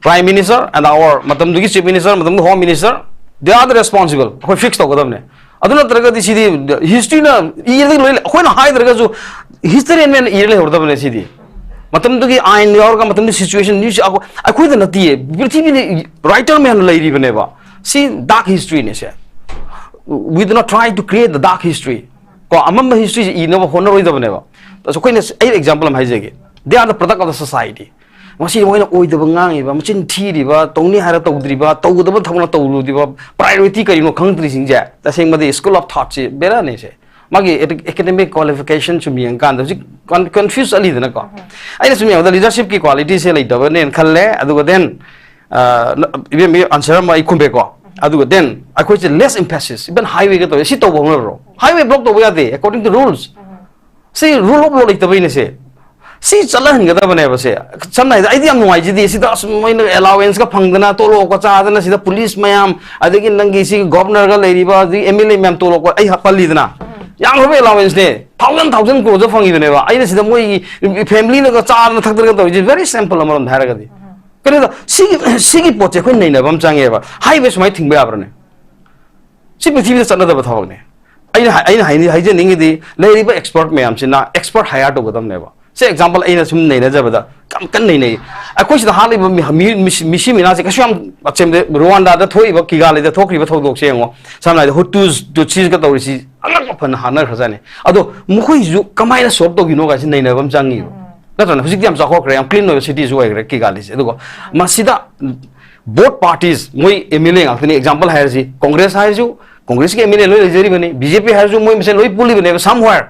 Prime Minister and our ꯃꯇꯝꯗꯨꯒꯤ Chief Minister, ꯃꯇꯝꯗꯨꯒꯤ Home Minister, they are the responsible. ꯑꯩꯈꯣꯏ ꯐꯤꯛꯁ ꯇꯧꯒꯗꯕꯅꯦ꯫ ꯑꯗꯨ ꯅꯠꯇ꯭ꯔꯒꯗꯤ ꯁꯤꯗꯤ ꯍꯤꯁꯇ꯭ꯔꯤꯅ ꯏꯔꯗꯤ ꯂꯣꯏ, ꯑꯩꯈꯣꯏꯅ ꯍꯥꯏꯗ꯭ꯔꯒꯁꯨ ꯍꯤꯁꯇꯣꯔꯤꯌꯟ ꯃꯌꯥꯝꯅ ꯏꯔ ꯂꯩꯍꯧꯔꯗꯕꯅꯦ ꯁꯤꯗꯤ꯫ ꯃꯇꯝꯗꯨꯒꯤ ꯑꯥꯏꯟ ꯌꯥꯎꯔꯒ, ꯃꯇꯝꯗꯨꯒꯤ ꯁꯤꯆꯨꯋꯦꯁꯟ, ꯑꯩꯈꯣꯏꯗ ꯅꯠꯇꯤꯌꯦ, ꯄ꯭ꯔꯤꯊꯤꯕꯤꯗ ꯔꯥꯏꯇꯔ ꯃꯌꯥꯝꯅ ꯂꯩꯔꯤꯕꯅꯦꯕ꯫ ꯁꯤ ꯗꯥꯔꯛ ꯍꯤꯁꯇ꯭ꯔꯤꯅꯦ ꯁꯦ꯫ We do not try to create the dark history. ꯀꯣ, ꯑꯃꯝꯕ ꯍꯤꯁꯇ꯭ꯔꯤꯁꯦ ꯏꯅꯕ ꯍꯣꯠꯅꯔꯣꯏꯗꯕꯅꯦꯕ꯫ ꯑꯁ, ꯑꯩꯈꯣꯏꯅ, ꯑꯩ ꯑꯦꯛꯖꯥꯝꯄꯜ ꯑꯃ ꯍꯥꯏꯖꯒꯦ, they are the product of the society. ꯉꯁꯤ ꯃꯣꯏꯅ ꯑꯣꯏꯗꯕ ꯉꯥꯡꯉꯤꯕ, ꯃꯆꯤꯟ ꯊꯤꯔꯤꯕ, ꯇꯧꯅꯤ ꯍꯥꯏꯔ ꯇꯧꯗ꯭ꯔꯤꯕ, ꯇꯧꯒꯗꯕ ꯊꯕꯛꯅ ꯇꯧꯔꯨꯗ꯭ꯔꯤꯕ, ꯄ꯭ꯔꯥꯏꯌꯣꯔꯤꯇꯤ ꯀꯔꯤꯅꯣ ꯈꯪꯗ꯭ꯔꯤꯁꯤꯡꯁꯦ, ꯇꯁꯦꯡꯕꯗꯤ ꯁ꯭ꯀꯨꯜ ꯑꯣꯐ ꯊꯥꯠꯁꯦ ꯕꯦꯔꯥꯅꯦꯁꯦ꯫ ꯃꯥꯒꯤ academic qualification ꯁꯨꯝ ꯌꯦꯡꯀꯥꯟꯗ ꯍꯧꯖꯤꯛ ꯀꯟꯐ꯭ꯌꯨꯁ ꯆꯠꯂꯤꯗꯅꯀꯣ꯫ ꯑꯩꯅ ꯁꯨꯝ ꯌꯦꯡꯕꯗ ꯂꯤꯗꯔꯁꯤꯞꯀꯤ ꯀ꯭ꯋꯥꯂꯤꯇꯤꯁꯦ ꯂꯩꯇꯕꯅꯦꯅ ꯈꯜꯂꯦ꯫ ꯑꯗꯨꯒ ꯗꯦꯟ ꯏꯕꯦꯝ, ꯑꯟꯁꯔ ꯑꯃ ꯑꯩ ꯈꯨꯝꯕꯦꯀꯣ꯫ ꯑꯗꯨꯒ ꯗꯦꯟ ꯑꯩꯈꯣꯏꯁꯦ less emphasis, even highwayꯒ ꯇꯧꯋꯦ, ꯁꯤ ꯇꯧꯕ ꯍꯧꯅꯕ꯭ꯔꯣ? Highway block ꯇꯧꯕ ꯌꯥꯗꯦ, according to rules. ꯁꯤ rule of law ꯂꯩꯇꯕꯩꯅꯦ ꯁꯦ꯫ ꯁꯤ ꯆꯠꯍꯟꯒꯗꯕꯅꯦꯕ ꯁꯦ꯫ ꯁꯝꯅ ꯍꯥꯏꯔꯕꯗ ꯑꯩꯗꯤ ꯌꯥꯝ ꯅꯨꯡꯉꯥꯏꯖꯗꯦ ꯁꯤꯗ, ꯑꯁ, ꯃꯣꯏꯅ allowanceꯀ ꯐꯪꯗꯅ, ꯇꯣꯂꯣꯞꯀ ꯆꯥꯗꯅ, ꯁꯤꯗ ꯄꯨꯂꯤꯁ ꯃꯌꯥꯝ, ꯑꯗꯒꯤ ꯅꯪꯒꯤ ꯁꯤ ꯒꯣꯕꯔꯅꯔꯒ ꯂꯩꯔꯤꯕ, ꯑꯗꯒꯤ MLA ꯃꯌꯥꯝ ꯇꯣꯂꯣꯞꯀ ꯑꯩ ꯄꯜꯂꯤꯗꯅ꯫ ꯌꯥꯝꯈ꯭ꯔꯕ allowanceꯅꯦ, thousand thousand crores ꯐꯪꯉꯤꯕꯅꯦꯕ꯫ ꯑꯩꯅ ꯁꯤꯗ ꯃꯣꯏꯒꯤ familyꯅꯒ ꯆꯥꯗꯅ ꯊꯛꯇꯅꯒ ꯇꯧꯔꯤꯁꯦ very simple ꯑꯃꯔꯣꯝꯗ ꯍꯥꯏꯔꯒꯗꯤ꯫ ꯀꯩꯅꯣꯗ ꯁꯤꯒꯤ, ꯁꯤꯒꯤ ꯄꯣꯠꯁꯦ ꯑꯩꯈꯣꯏ ꯅꯩꯅꯕ ꯑꯃ ꯆꯪꯉꯦꯕ꯫ Highway ꯁꯨꯃꯥꯏꯅ ꯊꯤꯡꯕ ꯌꯥꯕ꯭ꯔꯅꯦ? ꯁꯤ ꯄ꯭ꯔꯤꯊꯤꯕꯤꯗ ꯆꯠꯅꯗꯕ ꯊꯕꯛꯅꯦ꯫ ꯑꯩꯅ ꯍꯥꯏ-, ꯑꯩꯅ ꯍꯥꯏꯅꯤ-, ꯍꯥꯏꯖꯅꯤꯡꯉꯤꯗꯤ, ꯂꯩꯔꯤꯕ expert ꯃꯌꯥꯝꯁꯤꯅ expert hire ꯇꯧꯒꯗꯕꯅꯦꯕ꯫ ꯁꯦ, example ꯑꯩꯅ ꯁꯨꯝ ꯅꯩꯅꯖꯕꯗ ꯌꯥꯝ ꯀꯟꯅ ꯅꯩꯅꯩ꯫ ꯑꯩꯈꯣꯏ ꯁꯤꯗ ꯍꯥꯠꯂꯤꯕ ꯃꯤ-, ꯃꯤ-, ꯃꯤꯁꯤ-, ꯃꯤꯁꯤ ꯃꯤꯅꯥꯁꯦ ꯀꯩꯁꯨ ꯌꯥꯝ ꯑꯆꯦꯝꯗ, ꯔꯨꯋꯥꯟꯗꯥꯗ ꯊꯣꯛꯏꯕ, ꯀꯤꯒꯥꯂꯤꯗ ꯊꯣꯛꯈ꯭ꯔꯤꯕ ꯊꯧꯗꯣꯛꯁꯦ ꯌꯦꯡꯉꯣ꯫ ꯁꯝꯅ ꯍꯥꯏꯔꯕꯗ Hutus, Tutsiesꯒ ꯇꯧꯔꯤꯁꯤ ꯑꯉꯛꯄ ꯐꯅ ꯍꯥꯠꯅꯈ꯭ꯔꯖꯥꯠꯅꯤ꯫ ꯑꯗꯣ ꯃꯈꯣꯏꯁꯤꯁꯨ ꯀꯃꯥꯏꯅ solve ꯇꯧꯈꯤꯅꯣ ꯀꯥꯏꯁꯤ ꯅꯩꯅꯕ ꯑꯃ ꯆꯪꯉꯤꯕ꯫ ꯅꯠꯇ꯭ꯔꯅ ꯍꯧꯖꯤꯛꯇꯤ ꯌꯥꯝ ꯆꯥꯎꯈꯠꯈ꯭ꯔꯦ, ꯌꯥꯝ clean ꯑꯣꯏꯕ cityꯁꯨ ꯑꯣꯏꯈ꯭ꯔꯦ ꯀꯤꯒꯥꯂꯤꯁꯦ꯫ ꯑꯗꯨꯒ ꯃꯁꯤꯗ both parties, ꯃꯣꯏ MLA ꯉꯥꯛꯇꯅꯤ꯫ Example ꯍꯥꯏꯔꯁꯤ, Congress ꯍꯥꯏꯔꯁꯨ, Congressꯀꯤ MLA ꯂꯣꯏ ꯂꯩꯖꯔꯤꯕꯅꯤ, BJP ꯍꯥꯏꯔꯁꯨ ꯃꯣꯏ ꯃꯁꯦꯟ ꯂꯣꯏ ꯄꯨꯜꯂꯤꯕꯅꯦꯕ somewhere꯫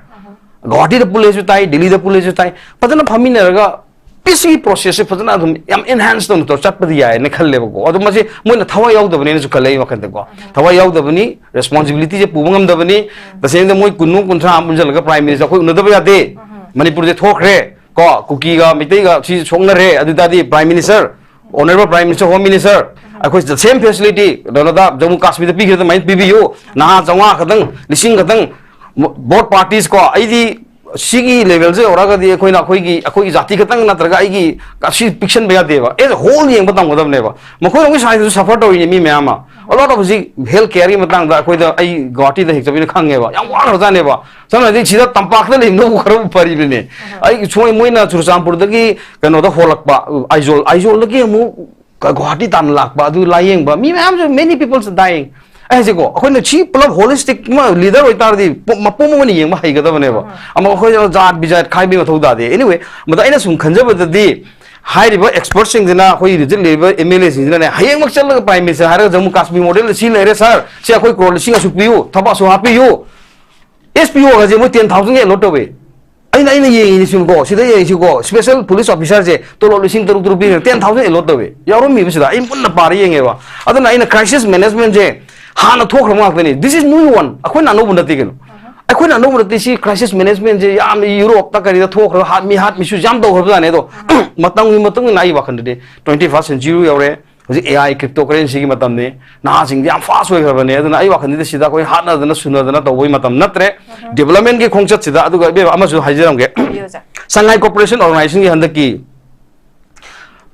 ꯒꯨꯋꯥꯍꯥꯇꯤꯗ ꯄꯨꯜꯂꯦꯁꯨ ꯇꯥꯏ, ꯗꯤꯜꯂꯤꯗ ꯄꯨꯜꯂꯦꯁꯨ ꯇꯥꯏ꯫ ꯐꯖꯅ ꯐꯝꯃꯤꯟꯅꯔꯒ peaceꯀꯤ processꯁꯦ ꯐꯖꯅ ꯑꯗꯨꯝ ꯌꯥꯝ enhance ꯇꯧꯅ ꯇꯧꯔ ꯆꯠꯄꯗꯤ ꯌꯥꯏꯅ ꯈꯜꯂꯦꯕꯀꯣ꯫ ꯑꯗꯣ ꯃꯁꯤ ꯃꯣꯏꯅ ꯊꯋꯥꯏ ꯌꯥꯎꯗꯕꯅꯦꯅꯁꯨ ꯈꯜꯂꯦ ꯑꯩ ꯋꯥꯈꯜꯗꯀꯣ꯫ ꯊꯋꯥꯏ ꯌꯥꯎꯗꯕꯅꯤ, responsibilityꯁꯦ ꯄꯨꯕ ꯉꯝꯗꯕꯅꯤ꯫ ꯇꯁꯦꯡꯅ ꯃꯣꯏ ꯀꯨꯟꯃꯨꯛ ꯀꯨꯟꯊ꯭ꯔꯥ ꯑꯃ ꯄꯨꯟꯁꯤꯜꯂꯒ Prime Minister ꯑꯩꯈꯣꯏ ꯎꯅꯗꯕ ꯌꯥꯗꯦ꯫ ꯃꯅꯤꯄꯨꯔꯁꯦ ꯊꯣꯛꯈ꯭ꯔꯦ ꯀꯣ, ꯀꯨꯀꯤꯒ ꯃꯩꯇꯩꯒ ꯁꯤ ꯁꯣꯛꯅꯔꯦ꯫ ꯑꯗꯨ ꯇꯥꯔꯗꯤ Prime Minister, Honourable Prime Minister, Home Minister, ꯑꯩꯈꯣꯏ the same facility ꯀꯩꯅꯣꯗ ꯖꯝꯃꯨ ꯀꯥꯁꯃꯤꯔꯗ ꯄꯤꯈꯤꯕ ꯑꯗꯨꯃꯥꯏꯅ ꯄꯤꯕꯤꯌꯨ꯫ ꯅꯍꯥ ꯆꯥꯝꯃꯉꯥ ꯈꯛꯇꯪ, ꯂꯤꯁꯤꯡ ꯈꯛꯇꯪ, both parties ꯀꯣ꯫ ꯑꯩꯗꯤ ꯁꯤꯒꯤ levelꯁꯦ ꯌꯧꯔꯒꯗꯤ ꯑꯩꯈꯣꯏꯅ ꯑꯩꯈꯣꯏꯒꯤ, ꯑꯩꯈꯣꯏꯒꯤ ꯖꯥꯇꯤ ꯈꯛꯇꯪ ꯅꯠꯇ꯭ꯔꯒ ꯑꯩꯒꯤ ꯑꯁꯤ ꯄꯤꯛꯁꯟꯕ ꯌꯥꯗꯦꯕ꯫ As a whole ꯌꯦꯡꯕ ꯇꯝꯒꯗꯕꯅꯦꯕ꯫ ꯃꯈꯣꯏꯔꯣꯝꯒꯤ sideꯇꯁꯨ suffer ꯇꯧꯔꯤꯅꯦ ꯃꯤ ꯃꯌꯥꯝ ꯑꯃ꯫ A lot of ꯍꯧꯖꯤꯛ health careꯒꯤ ꯃꯇꯥꯡꯗ ꯑꯩꯈꯣꯏꯗ, ꯑꯩ ꯒꯨꯋꯥꯍꯥꯇꯤꯗ ꯍꯦꯛ ꯆꯠꯄꯅꯤꯅ ꯈꯪꯉꯦꯕ, ꯌꯥꯝ ꯋꯥꯈ꯭ꯔꯖꯥꯠꯅꯦꯕ꯫ ꯁꯝꯅ ꯍꯥꯏꯔꯕꯗ ꯁꯤꯗ ꯇꯝꯄꯥꯛꯇ ꯂꯩꯕꯅꯕꯨ ꯈꯔꯕꯨ ꯐꯔꯤꯕꯅꯦ꯫ ꯑꯩ ꯁꯣꯏ-, ꯃꯣꯏꯅ ꯆꯨꯔꯆꯥꯟꯄꯨꯔꯗꯒꯤ ꯀꯩꯅꯣꯗ ꯍꯣꯜꯂꯛꯄ, ꯑꯥꯏꯖꯣꯜ, ꯑꯥꯏꯖꯣꯜꯗꯒꯤ ꯑꯃꯨꯛ ꯒꯨꯋꯥꯍꯥꯇꯤ ꯇꯥꯟꯅ ꯂꯥꯛꯄ, ꯑꯗꯨ ꯂꯥꯏꯌꯦꯡꯕ ꯃꯤ ꯃꯌꯥꯝꯁꯨ, many people dying꯫ ꯑꯩ ꯍꯥꯏꯁꯦꯀꯣ, ꯑꯩꯈꯣꯏꯅ ꯁꯤ ꯄꯨꯂꯞ holistic ꯑꯃ leader ꯑꯣꯏꯇꯥꯔꯗꯤ ꯄꯣ-, ꯃꯄꯣꯝ ꯑꯃ ꯑꯣꯏꯅ ꯌꯦꯡꯕ ꯍꯩꯒꯗꯕꯅꯦꯕ꯫ ꯑꯃ ꯑꯩꯈꯣꯏꯅ ꯖꯥꯠ ꯕꯤꯖꯥꯠ ꯈꯥꯏꯕꯒꯤ ꯃꯊꯧ ꯇꯥꯗꯦ꯫ Anyway, ꯃꯗ ꯑꯩꯅ ꯁꯨꯝ ꯈꯟꯖꯕꯗꯗꯤ, ꯍꯥꯏꯔꯤꯕ expertꯁꯤꯡꯁꯤꯅ, ꯑꯩꯈꯣꯏ ꯍꯧꯖꯤꯛ ꯂꯩꯔꯤꯕ MLAꯁꯤꯡꯁꯤꯅꯅꯦ, ꯍꯌꯦꯡꯃꯛ ꯆꯠꯂꯒ Prime Minister ꯍꯥꯏꯔꯒ ꯖꯝꯃꯨ ꯀꯥꯁꯃꯤꯔ modelꯗ ꯁꯤ ꯂꯩꯔꯦ sir, ꯁꯤ ꯑꯩꯈꯣꯏ crore ꯂꯤꯁꯤꯡ ꯑꯁꯨꯛ ꯄꯤꯌꯨ, ꯊꯕꯛ ꯑꯁꯨꯛ ꯍꯥꯞꯄꯤꯌꯨ, ꯑꯦꯁ ꯄꯤ ꯑꯣꯒꯁꯦ ꯃꯣꯏ ꯇꯦꯟ ꯊꯥꯎꯖꯟꯒꯤ ꯑꯦꯂꯣꯠ ꯇꯧꯋꯦ꯫ ꯑꯩꯅ ꯑꯩꯅ ꯌꯦꯡꯉꯤꯅꯤꯁꯤꯀꯣ, ꯁꯤꯗ ꯌꯦꯡꯉꯤꯁꯤꯀꯣ, ꯁ꯭ꯄꯦꯁꯦꯜ ꯄꯨꯂꯤꯁ ꯑꯣꯐꯤꯁꯥꯔꯁꯦ ꯇꯣꯂꯣꯞ ꯂꯤꯁꯤꯡ ꯇꯔꯨꯛ ꯇꯔꯨꯛ ꯄꯤꯔꯒ ꯇꯦꯟ ꯊꯥꯎꯖꯟ ꯑꯦꯂꯣꯠ ꯇꯧꯋꯦ꯫ ꯌꯥꯎꯔꯝꯃꯤꯕꯁꯤꯗ ꯑꯩ ꯃꯨꯟꯅ ꯄꯥꯔ ꯌꯦꯡꯉꯦꯕ꯫ ꯑꯗꯨꯅ ꯑꯩꯅ ꯀ꯭ꯔꯥꯏꯁꯤꯁ ꯃꯦꯅꯦꯖꯃꯦꯟꯁꯦ ꯍꯥꯟꯅ ꯊꯣꯛꯈ꯭ꯔꯕ ꯉꯥꯛꯇꯅꯤ꯫ This is new one꯫ ꯑꯩꯈꯣꯏꯅ ꯑꯅꯧꯕ ꯅꯠꯇꯦ ꯀꯩꯅꯣ꯫ ꯑꯩꯈꯣꯏꯅ ꯑꯅꯧꯕ ꯅꯠꯇꯦ꯫ ꯁꯤ ꯀ꯭ꯔꯥꯏꯁꯤꯁ ꯃꯦꯅꯦꯖꯃꯦꯟꯁꯦ ꯌꯥꯝ ꯌꯨꯔꯣꯞꯇ ꯀꯔꯤꯗ ꯊꯣꯛꯈ꯭ꯔꯒ ꯍꯥꯠꯃꯤ ꯍꯥꯠꯃꯤꯁꯨ ꯌꯥꯝ ꯇꯧꯈ꯭ꯔꯕꯖꯥꯠꯅꯦ꯫ ꯑꯗꯣ ꯃꯇꯝꯒꯤ ꯃꯇꯨꯡ ꯏꯟꯅ ꯑꯩ ꯋꯥꯈꯜꯗꯗꯤ twenty first century ꯌꯧꯔꯦ꯫ ꯍꯧꯖꯤꯛ A I cryptocurrencyꯒꯤ ꯃꯇꯝꯅꯤ꯫ ꯅꯍꯥꯁꯤꯡꯗꯤ ꯌꯥꯝ fast ꯑꯣꯏꯈ꯭ꯔꯕꯅꯦ꯫ ꯑꯗꯨꯅ ꯑꯩ ꯋꯥꯈꯜꯗꯗꯤ ꯁꯤꯗ ꯑꯩꯈꯣꯏ ꯍꯥꯠꯅꯗꯅ ꯁꯨꯅꯗꯅ ꯇꯧꯕꯒꯤ ꯃꯇꯝ ꯅꯠꯇ꯭ꯔꯦ꯫ Developmentꯀꯤ ꯈꯣꯡꯆꯠꯁꯤꯗ꯫ ꯑꯗꯨꯒ ꯏꯕꯦꯝꯃ ꯑꯃꯁꯨ ꯍꯥꯏꯖꯔꯝꯒꯦ꯫ ꯍꯥꯏꯕꯤꯌꯨ, ꯁꯔ꯫ Shanghai Cooperation Organizationꯒꯤ ꯍꯟꯗꯛꯀꯤ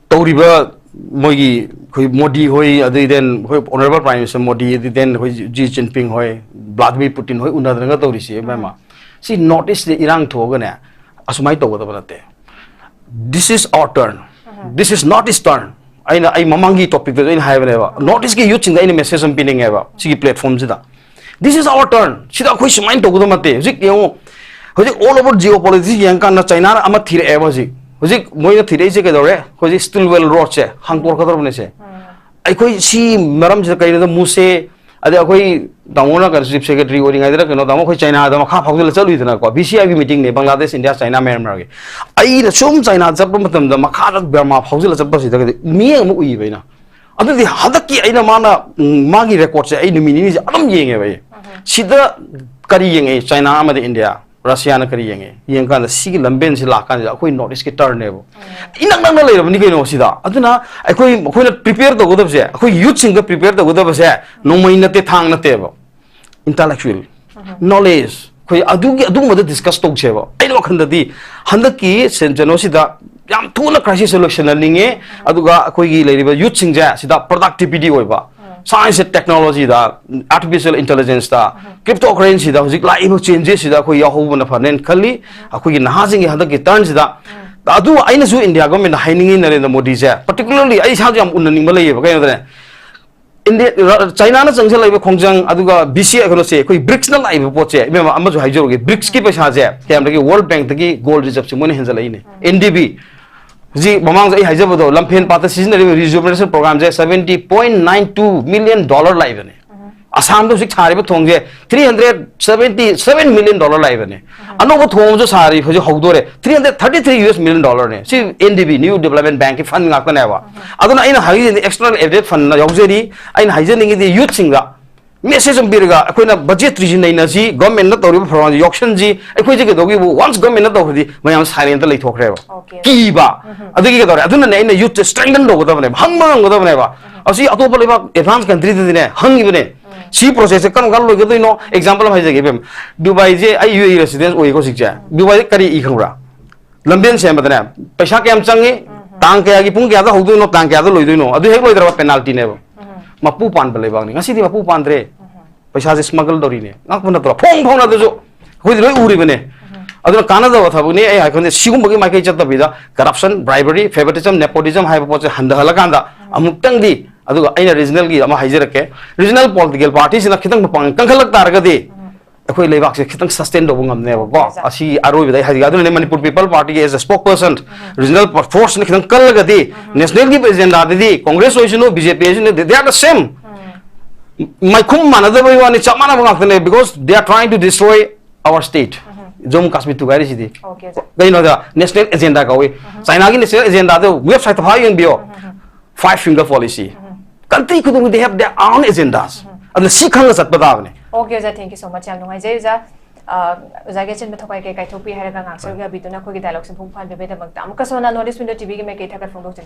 ꯇꯧꯔꯤꯕ ꯃꯣꯏꯒꯤ ꯑꯩꯈꯣꯏ ꯃꯣꯗꯤ ꯍꯣꯏ, ꯑꯗꯩ then ꯑꯩꯈꯣꯏ Honourable Prime Minister ꯃꯣꯗꯤ, ꯑꯗꯩ then ꯑꯩꯈꯣꯏ ꯖꯤ ꯖꯤꯟꯄꯤꯡ ꯍꯣꯏ, ꯕ꯭ꯂꯥꯗꯤꯃꯤꯔ ꯄꯨꯇꯤꯟ ꯍꯣꯏ ꯎꯅꯗꯅꯒ ꯇꯧꯔꯤꯁꯤ ꯏꯕꯦꯝꯃ꯫ ꯁꯤ North Eastꯁꯤꯗ ꯏꯔꯥꯡ ꯊꯣꯛꯑꯒꯅꯦ ꯑꯁꯨꯃꯥꯏꯅ ꯇꯧꯒꯗꯕ ꯅꯠꯇꯦ꯫ This is our turn. This is North East turn. ꯑꯩꯅ ꯑꯩ ꯃꯃꯥꯡꯒꯤ topicꯇꯁꯨ ꯑꯩꯅ ꯍꯥꯏꯕꯅꯦꯕ, North Eastꯀꯤ youthꯁꯤꯡꯗ ꯑꯩꯅ message ꯑꯃ ꯄꯤꯅꯤꯡꯉꯦꯕ ꯁꯤꯒꯤ platformꯁꯤꯗ꯫ This is our turn. ꯁꯤꯗ ꯑꯩꯈꯣꯏ ꯁꯨꯃꯥꯏꯅ ꯇꯧꯒꯗꯕ ꯅꯠꯇꯦ꯫ ꯍꯧꯖꯤꯛ ꯌꯦꯡꯉꯨ, ꯍꯧꯖꯤꯛ all over geopolitics ꯌꯦꯡꯉꯀꯥꯟꯗ ꯆꯥꯏꯅꯥꯅ ꯑꯃ ꯊꯤꯔꯛꯑꯦꯕ ꯍꯧꯖꯤꯛ꯫ ꯍꯧꯖꯤꯛ ꯃꯣꯏꯅ ꯊꯤꯔꯛꯏꯁꯦ ꯀꯩꯗꯧꯔꯦ? ꯍꯧꯖꯤꯛ Silk Roadꯁꯦ ꯍꯥꯡꯇꯣꯔꯛꯀꯗꯧꯔꯕꯅꯦꯁꯦ꯫ ꯑꯩꯈꯣꯏ ꯁꯤ ꯃꯔꯝꯁꯤꯗ ꯀꯩꯅꯣꯗ ꯃꯨꯁꯦ, ꯑꯗꯩ ꯑꯩꯈꯣꯏ ꯇꯥꯃꯣꯅ ꯀꯩꯅꯣ chief secretary ꯑꯣꯏꯔꯤꯉꯩꯗ ꯀꯩꯅꯣ ꯇꯥꯃꯣ ꯑꯩꯈꯣꯏ ꯆꯥꯏꯅꯥꯗ ꯃꯈꯥ ꯐꯥꯎꯖꯜꯂ ꯆꯠꯂꯨꯏꯗꯅꯀꯣ, B C I B meetingꯅꯦ, ꯕꯪꯒ꯭ꯂꯥꯗꯦꯁ, ꯏꯟꯗꯤꯌꯥ, ꯆꯥꯏꯅꯥ, ꯃ꯭ꯌꯥꯟꯃꯥꯔꯒꯤ꯫ ꯑꯩꯅ ꯁꯨꯝ ꯆꯥꯏꯅꯥ ꯆꯠꯄ ꯃꯇꯝꯗ ꯃꯈꯥꯗ ꯕꯔꯃꯥ ꯐꯥꯎꯖꯜꯂ ꯆꯠꯄꯁꯤꯗ ꯃꯤꯠꯌꯦꯡ ꯑꯃ ꯎꯏꯌꯦꯕ ꯑꯩꯅ꯫ ꯑꯗꯨꯗꯤ ꯍꯟꯗꯛꯀꯤ ꯑꯩꯅ ꯃꯥꯅ, ꯎꯝ, ꯃꯥꯒꯤ recordꯁꯦ ꯑꯩ ꯅꯨꯃꯤꯠ ꯅꯤꯅꯤꯁꯦ ꯑꯗꯨꯝ ꯌꯦꯡꯉꯦꯕ ꯑꯩ꯫ ꯁꯤꯗ ꯀꯔꯤ ꯌꯦꯡꯉꯛꯏ ꯆꯥꯏꯅꯥ ꯑꯃꯗꯤ ꯏꯟꯗꯤꯌꯥ? ꯔꯁꯤꯌꯥꯅ ꯀꯔꯤ ꯌꯦꯡꯉꯦ? ꯌꯦꯡꯀꯥꯟꯗ ꯁꯤꯒꯤ ꯂꯝꯕꯦꯟꯁꯤ ꯂꯥꯛꯀꯥꯟꯁꯤꯗ ꯑꯩꯈꯣꯏ North Eastꯀꯤ turnꯅꯦꯕ꯫ ꯏꯅꯛ ꯅꯛꯅ ꯂꯩꯔꯕꯅꯤ ꯀꯩꯅꯣ ꯁꯤꯗ꯫ ꯑꯗꯨꯅ ꯑꯩꯈꯣꯏ, ꯑꯩꯈꯣꯏꯅ prepare ꯇꯧꯒꯗꯕꯁꯦ, ꯑꯩꯈꯣꯏ youthꯁꯤꯡꯗ prepare ꯇꯧꯒꯗꯕꯁꯦ ꯅꯣꯡꯃꯩ ꯅꯠꯇꯦ, ꯊꯥꯡ ꯅꯠꯇꯦꯕ, intellectual, knowledge, ꯑꯩꯈꯣꯏ ꯑꯗꯨꯒꯤ, ꯑꯗꯨꯒꯨꯝꯕꯗ discuss ꯇꯧꯁꯦꯕ꯫ ꯑꯩꯅ ꯋꯥꯈꯜꯗꯗꯤ ꯍꯟꯗꯛꯀꯤ ꯁꯦꯟ-, ꯀꯩꯅꯣꯁꯤꯗ ꯌꯥꯝ ꯊꯨꯅ crisisꯁꯦ ꯂꯣꯏꯁꯤꯟꯍꯟꯅꯤꯡꯉꯦ꯫ ꯑꯗꯨꯒ ꯑꯩꯈꯣꯏꯒꯤ ꯂꯩꯔꯤꯕ youthꯁꯤꯡꯁꯦ ꯁꯤꯗ productivity ꯑꯣꯏꯕ, science and technologyꯗ, artificial intelligenceꯇ, cryptocurrencyꯗ ꯍꯧꯖꯤꯛ ꯂꯥꯛꯏꯕ changesꯁꯤꯗ ꯑꯩꯈꯣꯏ ꯌꯥꯎꯍꯧꯕꯅ ꯐꯅꯦꯅ ꯈꯜꯂꯤ꯫ ꯑꯩꯈꯣꯏꯒꯤ ꯅꯍꯥꯁꯤꯡꯒꯤ ꯍꯟꯗꯛꯀꯤ turnꯁꯤꯗ꯫ ꯑꯗꯨ ꯑꯩꯅꯁꯨ India governmentꯗ ꯍꯥꯏꯅꯤꯡꯉꯤ, ꯅꯔꯦꯟꯗ꯭ꯔ ꯃꯣꯗꯤꯁꯦ, particularly ꯑꯩ ꯏꯁꯥꯁꯨ ꯌꯥꯝ ꯎꯅꯅꯤꯡꯕ ꯂꯩꯌꯦꯕ꯫ ꯀꯩꯅꯣꯗꯅꯦ, ꯏꯟꯗꯤꯌꯥ, ꯔ-, ꯆꯥꯏꯅꯥꯅ ꯆꯪꯁꯤꯜꯂꯛꯏꯕ ꯈꯣꯡꯖꯪ, ꯑꯗꯨꯒ B C I, ꯀꯩꯅꯣꯁꯦ, ꯑꯩꯈꯣꯏ BRICSꯅ ꯂꯥꯛꯏꯕ ꯄꯣꯠꯁꯦ, ꯏꯕꯦꯝꯃ, ꯑꯃꯁꯨ ꯍꯥꯏꯖꯔꯨꯒꯦ, BRICSꯀꯤ ꯄꯩꯁꯥꯁꯦ ꯀꯌꯥꯝꯗꯒꯤ World Bankꯇꯒꯤ gold reserveꯁꯦ ꯃꯣꯏꯅ ꯍꯦꯟꯖꯜꯂꯛꯏꯅꯦ꯫ N D B, ꯍꯧꯖꯤꯛ ꯃꯃꯥꯡꯗ ꯑꯩ ꯍꯥꯏꯖꯕꯗꯣ, ꯂꯝꯐꯦꯟ ꯄꯥꯠꯇ ꯁꯤꯖꯤꯟꯅꯔꯤꯕ rejuvenation programꯁꯦ seventy point nine two million dollar ꯂꯥꯛꯏꯕꯅꯦ꯫ ꯑꯁꯥꯝꯗ ꯍꯧꯖꯤꯛ ꯁꯥꯔꯤꯕ ꯊꯣꯡꯁꯦ three hundred seventy seven million dollar ꯂꯥꯛꯏꯕꯅꯦ꯫ ꯑꯅꯧꯕ ꯊꯣꯡ ꯑꯃꯁꯨ ꯁꯥꯔꯤ, ꯍꯧꯖꯤꯛ ꯍꯧꯗꯣꯔꯦ, three hundred thirty three US million dollarꯅꯦ꯫ ꯁꯤ N D B, New Development Bankꯀꯤ fund ꯉꯥꯛꯇꯅꯦꯕ꯫ ꯑꯗꯨꯅ ꯑꯩꯅ ꯍꯥꯏꯖꯅꯤꯡꯉꯤ external aided fundꯅ ꯌꯥꯎꯖꯔꯤ꯫ ꯑꯩꯅ ꯍꯥꯏꯖꯅꯤꯡꯉꯤꯗꯤ youthꯁꯤꯡꯗ message ꯑꯃ ꯄꯤꯔꯒ ꯑꯩꯈꯣꯏꯅ budgetꯇ꯭ꯔꯤꯁꯤ ꯅꯩꯅꯁꯤ, governmentꯅ ꯇꯧꯔꯤꯕ ꯐꯤꯔꯣꯟꯁꯤ ꯌꯥꯎꯁꯟꯁꯤ, ꯑꯩꯈꯣꯏꯁꯦ ꯀꯩꯗꯧꯒꯦꯕꯨ once governmentꯅ ꯇꯧꯈ꯭ꯔꯗꯤ ꯃꯌꯥꯝ silentꯇ ꯂꯩꯊꯣꯛꯈ꯭ꯔꯦꯕ꯫ Okay. ꯀꯤꯕ꯫ ꯑꯗꯨꯒꯤ ꯀꯩꯗꯧꯔꯦ? ꯑꯗꯨꯅꯅꯦ ꯑꯩꯅ youthꯁꯦ strengthen ꯇꯧꯒꯗꯕꯅꯦꯕ, ꯍꯪꯕ ꯉꯝꯒꯗꯕꯅꯦꯕ꯫ ꯑꯁꯤ ꯑꯇꯣꯞꯄ ꯂꯩꯕꯥꯛ advance countryꯗꯗꯤꯅꯦ ꯍꯪꯉꯤꯕꯅꯦ꯫ ꯁꯤ processꯁꯦ ꯀꯔꯝ ꯀꯥꯟꯗ ꯂꯣꯏꯒꯗꯣꯏꯅꯣ? Example ꯑꯃ ꯍꯥꯏꯖꯒꯦ ꯏꯕꯦꯝ, ꯗꯨꯕꯥꯏꯁꯦ ꯑꯩ UAE residence ꯑꯣꯏꯀꯣ ꯍꯧꯖꯤꯛꯁꯦ꯫ ꯗꯨꯕꯥꯏꯗ ꯀꯔꯤ ꯏ ꯈꯪꯕ꯭ꯔꯥ? ꯂꯝꯕꯦꯟ ꯁꯦꯝꯕꯗꯅꯦ ꯄꯩꯁꯥ ꯀꯌꯥꯝ ꯆꯪꯉꯤ, ꯇꯥꯡ ꯀꯌꯥꯒꯤ ꯄꯨꯡ ꯀꯌꯥꯗ ꯍꯧꯗꯣꯏꯅꯣ, ꯇꯥꯡ ꯀꯌꯥꯗ ꯂꯣꯏꯗꯣꯏꯅꯣ, ꯑꯗꯨ ꯍꯦꯛ ꯂꯣꯏꯗ꯭ꯔꯕ penaltyꯅꯦꯕ꯫ ꯃꯄꯨ ꯄꯥꯟꯕ ꯂꯩꯕꯥꯛꯅꯤ꯫ ꯉꯁꯤꯗꯤ ꯃꯄꯨ ꯄꯥꯟꯗ꯭ꯔꯦ꯫ ꯄꯩꯁꯥꯁꯦ smuggle ꯇꯧꯔꯤꯅꯦ꯫ ꯉꯛꯄ ꯅꯠꯇ꯭ꯔꯣ? ꯐꯣꯡ ꯐꯣꯡꯅꯗꯁꯨ ꯑꯩꯈꯣꯏꯗꯤ ꯂꯣꯏ ꯎꯔꯤꯕꯅꯦ꯫ ꯑꯗꯨꯅ ꯀꯥꯟꯅꯗꯕ ꯊꯕꯛꯅꯤ꯫ ꯑꯩ ꯍꯥꯏꯈꯣꯟꯗꯦ, ꯁꯤꯒꯨꯝꯕꯒꯤ ꯃꯥꯏꯀꯩ ꯆꯠꯇꯕꯤꯗ corruption, bribery, favoritism, nepotism ꯍꯥꯏꯕ ꯄꯣꯠꯁꯦ ꯍꯟꯊꯍꯜꯂꯀꯥꯟꯗ ꯑꯃꯨꯛꯇꯪꯗꯤ, ꯑꯗꯨꯒ ꯑꯩꯅ regionalꯒꯤ ꯑꯃ ꯍꯥꯏꯖꯔꯛꯀꯦ, regional political partyꯁꯤꯅ ꯈꯤꯇꯪ ꯃꯄꯥꯡꯒꯜ ꯀꯟꯈꯠꯂꯛ ꯇꯥꯔꯒꯗꯤ ꯑꯩꯈꯣꯏ ꯂꯩꯕꯥꯛꯁꯦ ꯈꯤꯇꯪ sustain ꯇꯧꯕ ꯉꯝꯅꯦꯕꯀꯣ꯫ Okay, sir. ꯑꯁꯤ ꯑꯔꯣꯏꯕꯗ ꯑꯩ ꯍꯥꯏꯖꯒꯦ꯫ ꯑꯗꯨꯅꯅꯦ Manipur People Partyꯒꯤ as a spokesperson regional forceꯅ ꯈꯤꯇꯪ ꯀꯜꯂꯒꯗꯤ nationalꯒꯤ agendaꯗꯗꯤ Congress ꯑꯣꯏꯁꯅꯨ, BJP ꯑꯣꯏꯁꯅꯨ, they are the same. ꯃꯥꯏꯈꯨꯝ ꯃꯥꯟꯅꯗꯕꯒꯤ ꯋꯥꯅꯤ, ꯆꯞ ꯃꯥꯟꯅꯕ ꯉꯥꯛꯇꯅꯦ, because they are trying to destroy our state, Jammu Kashmir ꯊꯨꯒꯥꯏꯔꯤꯁꯤꯗꯤ꯫ Okay, sir. ꯀꯩꯅꯣꯗ national agenda ꯀꯧꯏ꯫ Chinaꯒꯤ national agendaꯗ websiteꯇ ꯐꯥ ꯌꯦꯡꯕꯤꯌꯣ꯫ Five finger policy. Country ꯈꯨꯗꯤꯡꯃꯛ they have their own agendas. ꯑꯗꯨꯅ ꯁꯤ ꯈꯪꯉ ꯆꯠꯄ ꯇꯥꯕꯅꯦ꯫ Okay, ꯑꯣꯖꯥ, thank you so much. ꯌꯥꯝ ꯅꯨꯡꯉꯥꯏꯖꯩ, ꯑꯣꯖꯥ꯫ ꯑ, ꯑꯣꯖꯥꯒꯤ ꯑꯆꯤꯟꯕ ꯊꯋꯥꯏ ꯀꯩ ꯀꯥꯏꯊꯣꯛꯄꯤ ꯍꯥꯏꯔꯒ ꯉꯥꯏꯍꯥꯛ ꯁꯔꯨꯛ ꯌꯥꯕꯤꯗꯨꯅ ꯑꯩꯈꯣꯏꯒꯤ dialogueꯁꯦ ꯃꯄꯨꯡ ꯐꯥꯍꯟꯕꯤꯕꯒꯤꯗꯃꯛꯇ꯫ ꯑꯃꯨꯛꯀꯁꯨ ꯍꯟꯅ North East Window TVꯒꯤ ꯃꯥꯏꯀꯩ ꯊꯥꯒꯠ ꯐꯣꯡꯗꯣꯛꯆꯔꯤ꯫